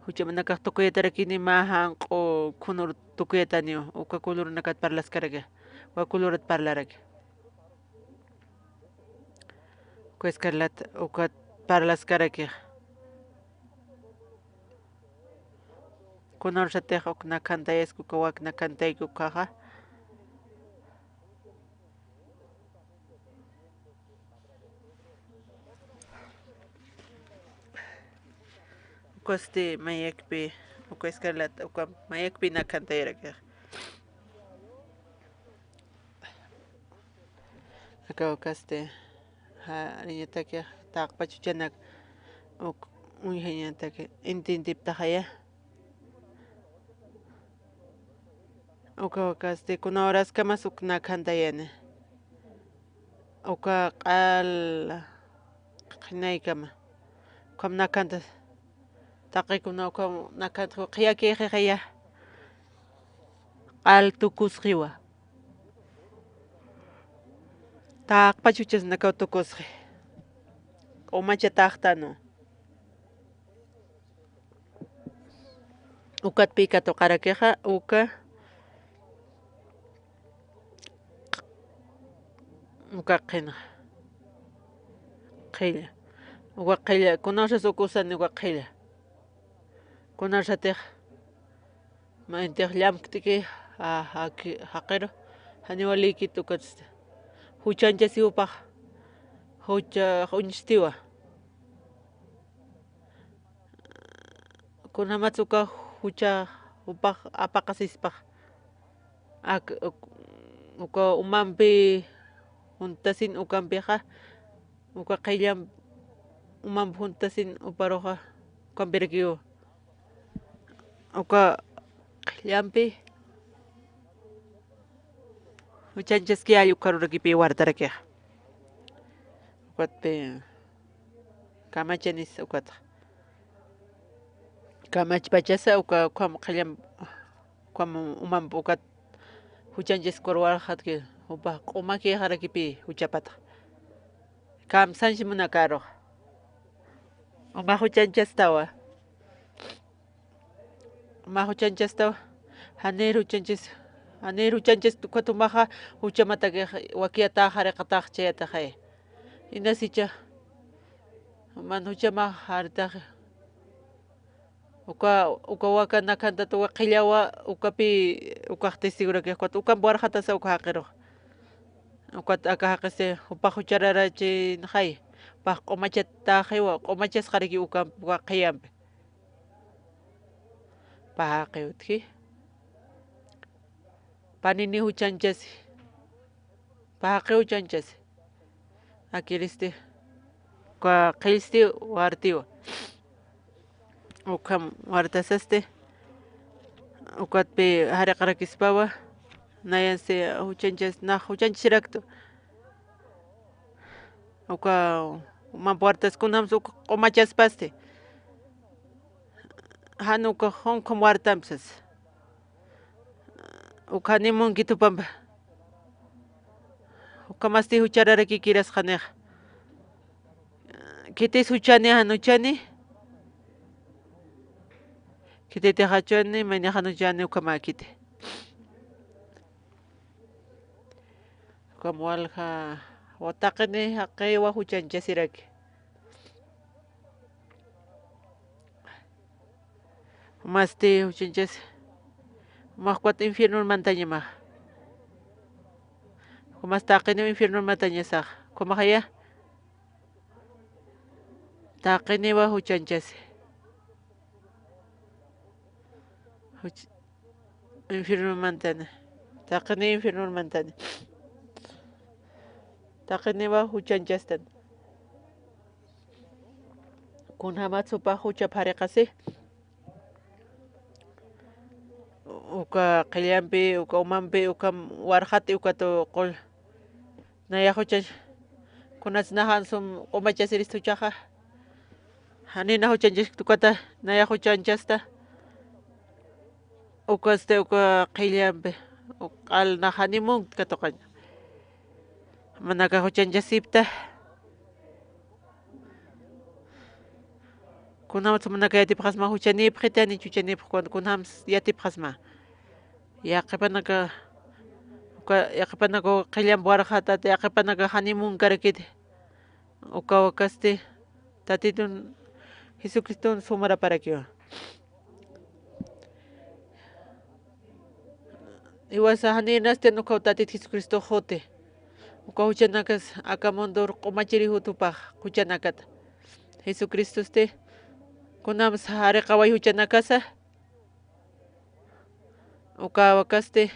juchamanakax tukuyatarakini mä janq'u khunur tukuyataniw, uka colornakat parlaskaraki, uka colorat parlaraki. Uka escarlata, ukat parlaskarakix. Kunawsatix uk nakhantayasku, uka wak nakhantayki ukaxa. Ukasti mayakpi, uka escarlata, uka mayakpi nakhantayarakixa. Aka ukasti, jariñataki taqpach juchanak, uk, uñjañataki intintiptaxaya. Uka ukasti, kuna horaskamas uk nakhantayani. Uka q'al qhinaykama. Ukham nakhanta, taqikuna ukham nakhanta, qhiyakixixaya. Q'al tukusxiwa. Taqpach juchasnakaw tukusxi. Q'umacha taqtanu. Ukatpï katuqarakixa, uka, uka qhina. Qhilla. Uka qhilla. Kunasas uka usani uka qhilla. Kunasatix, mayntix llamkt'ki, a, jaqi-, jaqiru, janiw walïkit ukatsti. Juchanchasiw jupax, jucha, uñstiwa. Kunjamatsa uka jucha jupax apaqasispax. Ak-, uk-, uka umampi juntasin ukampixa, uka qhillam umamp juntasin uparuxa, ukampirakiw. Uka qhillampi juchanchaski, all ukarurakipi wartarakixa. Ukatpi kamachanis ukatxa. Kamachpachasa uka, ukham qhillam, ukham umamp ukat juchanchaskur warxatki, jupax q'umakixarakipi juchapatxa. Kamsanch munakaruxa. Uma juchanchastawa. Mä juchanchastaw, janir juchanchis, janir juchanchis ukat umaxa, juchamatakix, wakiyatax, jariqatax chayataxay. Inasicha, man juchamax, jaritax, Uka, uka waka nakhantat uka qhillawa, ukapi, ukax testigorakix, ukat ukamp warxatasa uka jaqirux. Ukat aka jaqisti jupax juchararachinxay, pax q'umachat taxiwa, q'umachasxaraki ukamp, uka qhillampi. Pax jaqi utji. Panini juchanchasi. Pax jaqi juchanchasi. Akiristi. Uka qhillsti wartiwa. Ukham wartasasti. Ukatpi jariqarakispawa. Nayansti juchanchas, nax juchanchasiraktu. Uka umamp wartas kunjams uk q'umachaspasti. Jan uka junkhum wartamp sas. Ukhani munki tupampa. Ukhamasti juchararaki kirasxanixa. Khitis juchani, jan juchani. Khititix juchani, mayni jan juchani ukhamäkiti. Ukham walja, wa taqini jaqiwa juchanchasiraki. Masti juchanchas, max ukat infiernor mantañamax. Ukham masti taqiniw infiernor mantañasax. Ukhamaxaya. Taqiniwa juchanchasi. Juch-, infiernomantani. Taqini infiernomantani. Taqiniwa juchanchastan. Kunjamatsupax juchap jariqasi. Uka qhillampi, uka umampi, uka warxati, ukatu qul. Nayax juchan, kunats nax jan sum q'umachasirist juchaxa. Janina juchanchas ukata, nayax juchanchasta. Ukasti uka qhillampi, uka q'al nax janiw munkt katuqaña. Manaka juchanchasipta. Kunjamats manaka yatipxasma juchanïpxiti, janiw juchanïpxi, kun-, kunjams yatipxasma. Yaqhipanaka, uka, yaqhipanaka qhillamp warxatat, yaqhipanaka janiw munkarakiti. Uka wakasti, Tatitun Jesucriston sumaraparakiwa. Jiwasa janïr nastin ukaw Tatit Jesucristox juti. Uka juchanakas aka mundor q'umachiri jutupax juchanakata. Jesucristosti kunjams jariqaway juchanakasa. Uka wakasti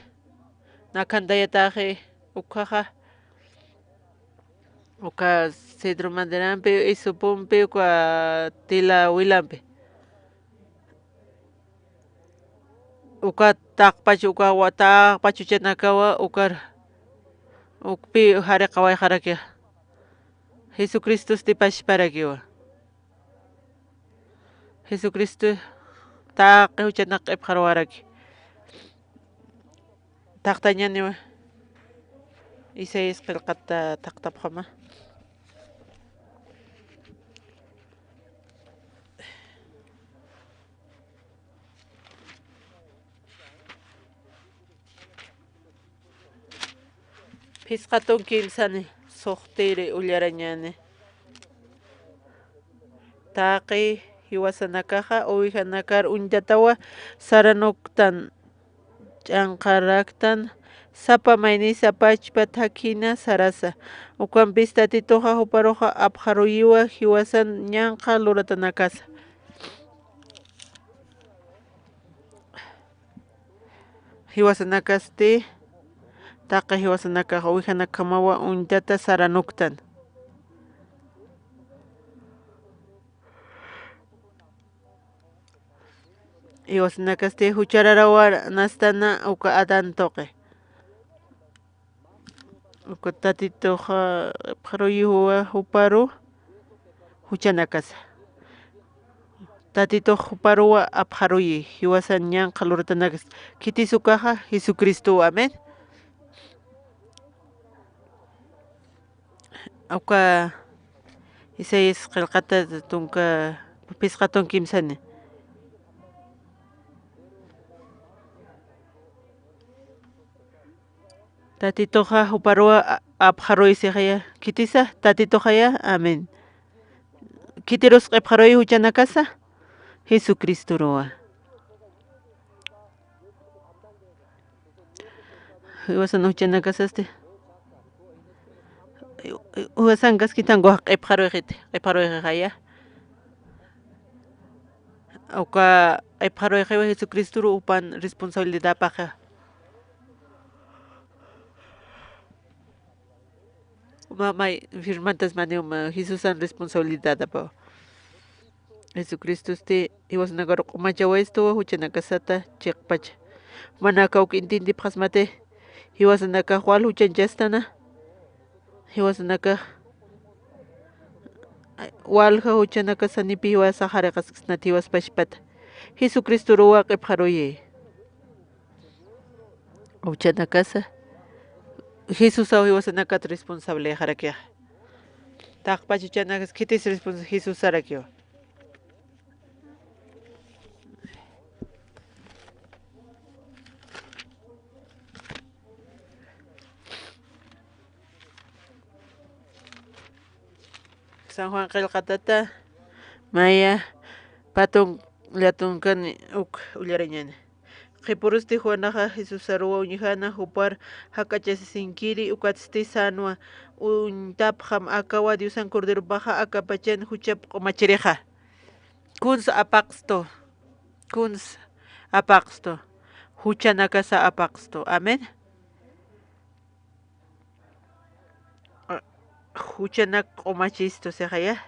nakhantayatäxi ukhaxa. Uka cedro maderampi, hisopompi, uka tila wilampi. Uka taqpach, uka wa-, taqpach juchanakawa, ukar, ukpi jariqawayxarakixa. Jesucristosti pachparakiwa. Jesucristo taqi juchanak q'ipxarwaraki. Taqtañaniwa Isaías qillqata taqtapxama. Phisqa tunki kimsani, suxtiri ullarañani. Taqi jiwasanakaxa ovejanakar uñtatawa saranuktan, ch'anqaraktan, sapa maynisa pachpa thakhina sarasa. Ukampis Tatituxa juparuxa apxaruyiwa jiwasan ñanqha luratanakasa. Jiwasanakasti, taqi jiwasanakax ovejanakjamawa uñtata saranuktan. Jiwasanakasti juchararawa nastana uka Adán tuqi. Uka Tatituxa apxaruyiwa juparu juchanakasa. Tatitux juparuwa apxaruyi, jiwasan ñanqha luratanakas. Khitis ukaxa Jesucristowa, amén. Uka Isaías qillqata tunka, phisqa tunki kimsani. Tatituxa juparuwa a-, apxaruy sixaya. Khitisa, Tatituxaya, amén. Khitirus q'ipxaruy juchanakasa, Jesucristoruwa. Jiwasan juchanakasasti, jiwasankaskithankuxa q'ipxaruyxiti, q'ipxaruyxixaya. Uka q'ipxaruyxiwa Jesucristoru jupan responsabilidad apaxa. Uma may firmantas maniw, uma Jesusan responsabilidad apawa. Jesucristosti jiwasanakaru q'umachawayistuwa juchanakasata chiqpacha. Jumanakaw uk intintipxasmati, jiwasanakax wal juchanchastana, jiwasanakax walja juchanakasanipi jiwasax jariqasksnati jiwaspachpata. Jesucristoruwa q'ipxaruyi. Juchanakasa Jesusaw jiwasanakat responsablexarakixa. Taqpach juchanakas khitis respons-, Jesusarakiwa. San Juan qillqatata maya patun latunkani uk ullarañani. Qhipurusti Juanaxa Jesusaruwa uñjana, jupar jak'achasisinkiri, ukatsti sänwa: Uñtapxam, akawa Diosan Corderopaxa, akapachan juchap q'umachirixa. Kuns apaqstu, kuns apaqstu, juchanakasa apaqstu. Amén. Juchanak q'umachistu sixaya.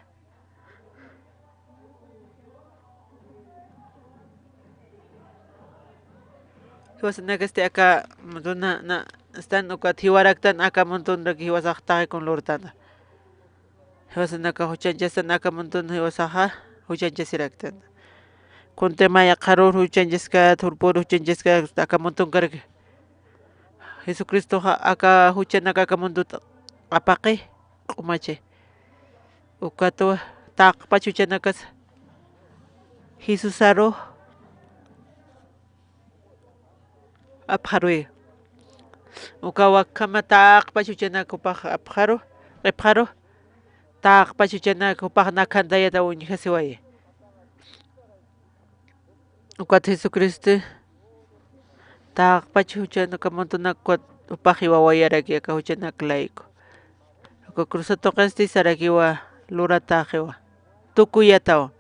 Jiwasanakasti aka munduna na stan, ukat jiwaraktan aka mundunrak jiwasax taqi kun lurtana. Jiwasanaka juchanchastan aka mundun jiwasaxa juchanchasiraktan. Kunti maya qharur juchanchaskat, jurpur juchanchaskat aka mundunkarki. Jesucristoxa aka juchanak aka mundut apaqi, q'umachi. Ukatwa taqpach juchanakas Jesusaru apxaruy. Uka wakhama taqpach juchanak jupax apxaru, q'ipxaru, taqpach juchanak jupax nakhantayata uñjasiwayi. Ukat Jesucristo taqpach juchanak aka mundunak ukat jupax jiwawayaraki aka juchanak layku. Uka cruzat tuqisti sarakiwa, lurataxiwa, tukuyatawa.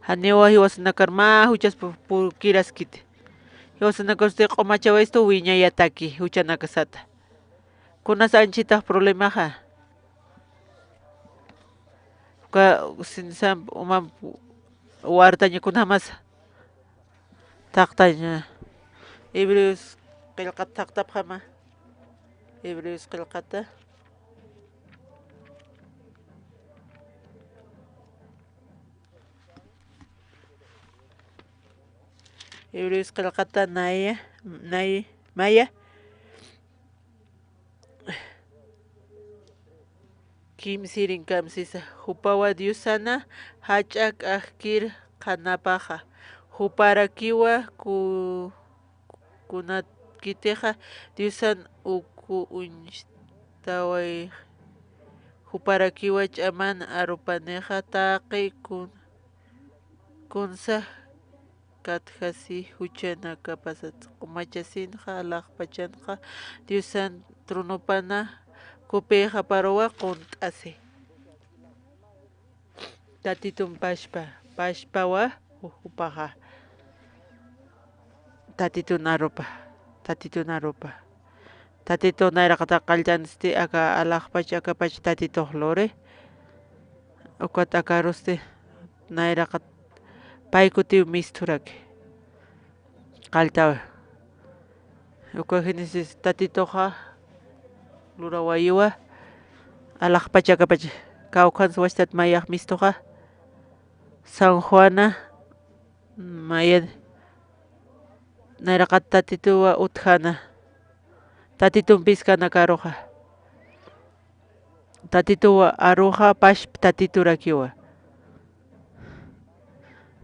Janiwa jiwasanakar mä juchas pu-, purkiraskiti. Jiwasanakarusti q'umachawayistu wiñayataki juchanakasata. Kunas anchitax problemaxa. Uka sinsamp umamp wartaña kunjamasa. Thaqtaña. Hebreos qillqat thaqtapxama. Hebreos qillqata. Hebreos qillqata naya, nay-, maya. Kimsirin kamsisa, jupawa Diosana jach'a k'ajkir qhanapaxa, juparakiwa ku-, kunatkitixa Diosan uku uñstaway, juparakiwa ch'aman arupanixa taqi kun-, kunsa katjasi juchanakapasat q'umachasinxa alaxpachanxa Diosan tronopana kupixaparuwa qunt'asi. Tatitun pashpa, pashpawa jupaxa. Tatitun arupa, tatitun arupa. Tatitux nayraqatax qalltansti aka alaxpach akapach tatitux luri. Ukat akarusti nayraqat pay kutiw misthuraki. Qalltawi. Uka Génesis tatituxa lurawayiwa alaxpach akapach kawkhan swachtat mayax mistuxa. San Juana maya nayraqat tatituwa utjana. Tatitun piskanakaruxa. Tatituwa aruxa pashp tatiturakiwa.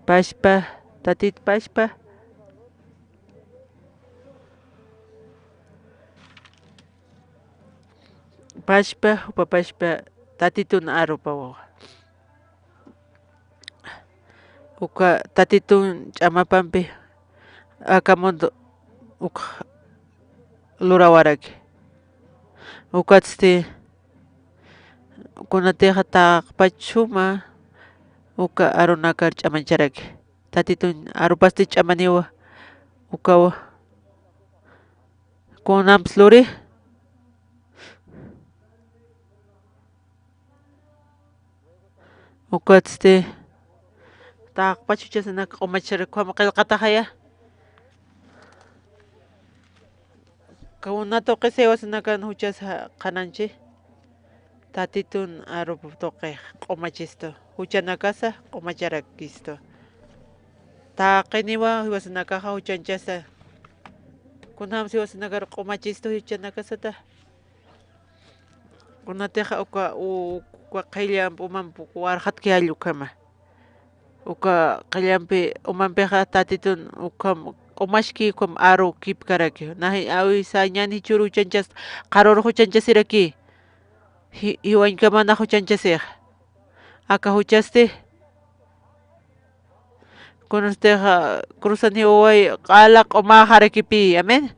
Pashpa, tatit pashpa. Pashpa, jupa pashpa, tatitun arupawa. Uka Tatitun ch'amapampi aka mundo ukx lurawaraki. Ukatsti kunatixa taqpach suma uka arunakar ch'amancharaki. Tatitun arupasti ch'amaniwa ukawa. Kunamps luri. Ukatsti taqpach juchasanak q'umachar ukham qillqataxaya. Kuna tuqis jiwasanakan juchas qhananchi. Tatitun arup tuqix q'umachistu, juchanakasa q'umacharakistu. Taqiniwa jiwasanakaxa juchanchasa. Kunjams jiwasanakar q'umachistu juchanakasata. Kunatixa uka, u-, uka qhillamp umamp warxatki jall ukhama. Uka qhillampi umampixa Tatitun ukham q'umaski, ukham aru kipkaraki. Naji awisañani jichhür juchanchas, qharürux juchanchasiraki. Ji-, jiwañkamanax juchanchasixa. Aka juchasti, kunasti, ah, cruzan jiwaway q'ala q'umaxarakipi. Amén.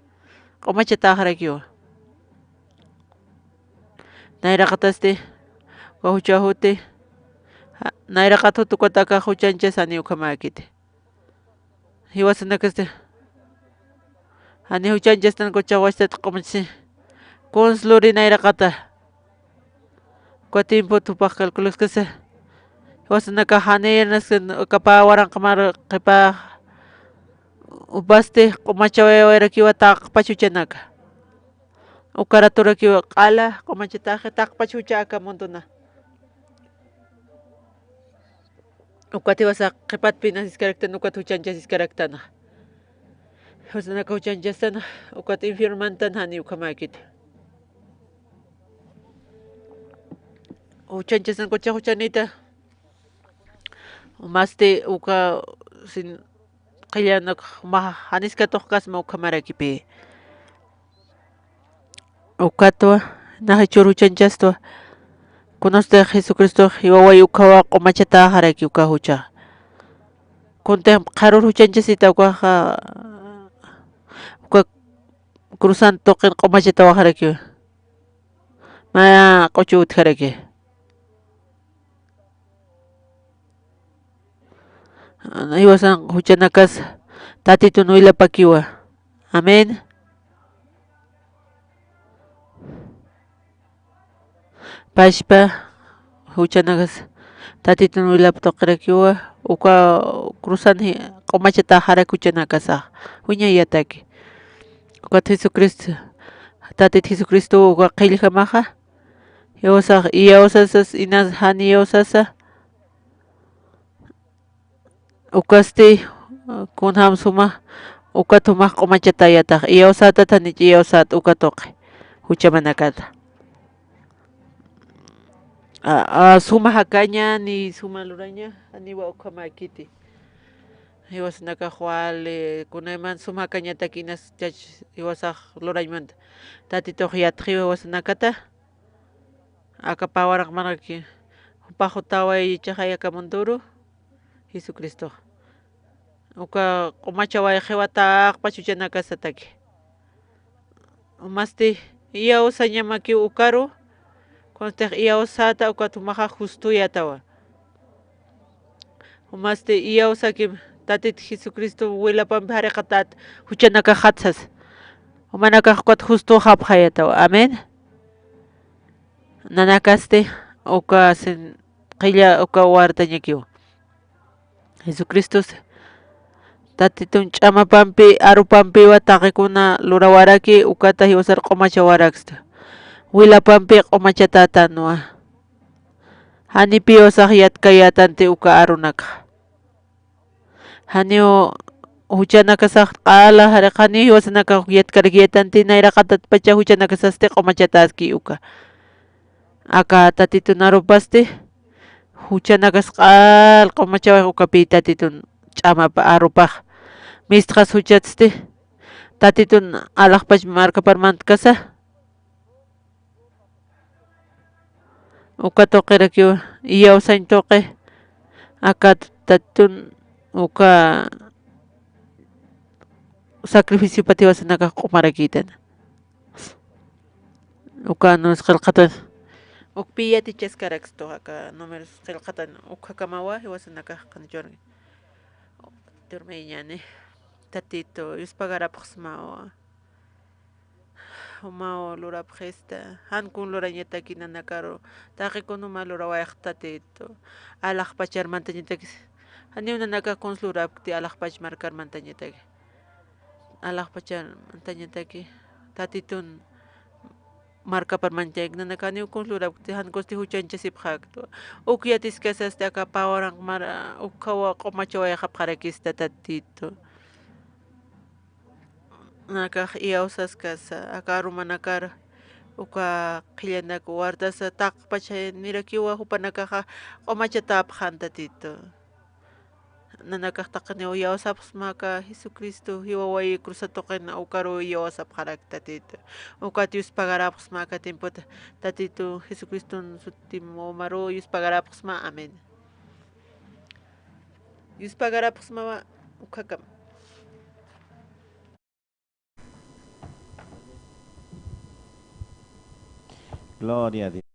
Q'umachataxarakiwa. Nayraqatasti, uka jucha juti, ah, nayraqat jut ukat aka juchanchas jani ukhamäkiti. Jiwasanakasti, jani juchanchastan kuchaxwachtat q'umachasi. Kuns luri nayraqata. Uka tiempot jupax calculaskasa. Jiwasanakax jani irnaskan uka pä waranqamar qhipa jupasti q'umachawayawayrakiwa taqpach juchanaka. Uka raturakiwa q'ala q'umachataxi taqpach jucha aka mundona. Ukat jiwasax qhipatpï nasiskaraktan, ukat juchanchasiskaraktana. Jiwasanaka juchanchastan, ukat infierno mantan jani ukhamäkiti. Juchanchastan kuchax juchanita. Masti uka sin qhillanak jumax janiskatuxkasma ukhamarakipi. Ukatwa, nax jichhür juchanchastwa, kunastix Jesucristox jiwaway ukhawa q'umachatäxaraki uka jucha. Kuntix qharür juchanchasita ukaxa, uka cruzan tuqin q'umachatawaxarakiwa. Mä q'uchu utjaraki. Jiwasan juchanakas Tatitun wilapakiwa. Amén. Pachpa juchanakas Tatitun wilap tuqirakiwa, uka cruzan ji-, q'umachataxarak juchanakasax. Wiñayataki. Ukat Jesucristo, Tatit Jesucristo uka qhilljamaxa, jiwasax iyawsasas inas jan iyawsasa, ukasti, kunjam suma, ukat jumax q'umachatayatax, iyawsätat janich iyawsät uka tuqi, juchamanakata. A, a, suma jakaña, ni suma luraña, janiwa ukhamäkiti. Jiwasanakax wali, kunayman suma jakañatak inas chach jiwasax lurañmanta. Tatitux yatxiw jiwasanakata. Aka pä waranqamaraki, jupax jutaway jichhaxay aka munduru, Jesucristox. Uka q'umachawayxiwa taqpach juchanakasataki. Umasti iyawsañamakiw ukaru, kunstix iyawsäta ukat jumaxa justuyätawa. Umasti iyawsakim Tatit Jesucristo wilapampi jariqatät juchanakaxat sasa. Jumanakax ukat justuxapxayätawa. Amén. Nanakasti uka sin qhilla uka wartañakiw. Jesucristos Tatitun ch'amapampi, arupampiwa taqikuna lurawaraki, ukata jiwasar q'umachawaraksta. Wilapampi q'umachatätanwa. Janipiw sax yatkayätanti uka arunakxa. Janiw juchanakasax q'ala jariq, janiw jiwasanakax yatkarakiyätanti, nayraqatatpacha juchanakasasti q'umachatäski uka. Aka Tatitun arupasti, juchanakas q'al q'umachawayx ukapï Tatitun ch'amap arupax. Mistxas juchatsti, Tatitun alaxpach markapar mantkasa. Uka tuqirakiw iyawsañ tuqi, aka Tatitun uka sacrificiopati jiwasanakax q'umarakïtana. Uka anuncio qillqatan, ukpï yatichaskarakstu aka números qillqatan, ukakamawa jiwasanakax qanichurki. Turmiñani, Tatitu, yuspagarapxsmawa. Jumaw lurapxista, jan kun lurañataki nanakaru, taqi kun juma lurawayxta Tatitu. Alaxpachar mantañatakis, janiw nanakax kuns lurapkti alaxpach markar mantañataki. Alaxpachar mantañataki, Tatitun markapar manchayki, nanakax janiw kuns lurapkti, jan kusti juchañchasipxäktu. Uk yatiskasasti aka pä waranq mara, ukhawa q'umachawayxapxarakista Tatitu. Nakax iyawsaskasa, aka arumanakar uka qhillanak wartasa taqpachanirakiwa jupanakaxa q'umachatäpxän Tatitu. Nanakax taqiniw iyawsapxsma aka Jesucristo jiwawayi cruzat tuqin ukaru iyawsapxarak Tatitu. Ukat yuspagarapxsma aka tiempota Tatitu Jesucriston sutim umaru yuspagarapxsma. Amén. Yuspagarapxsmawa ukhakama. Gloria a Dios.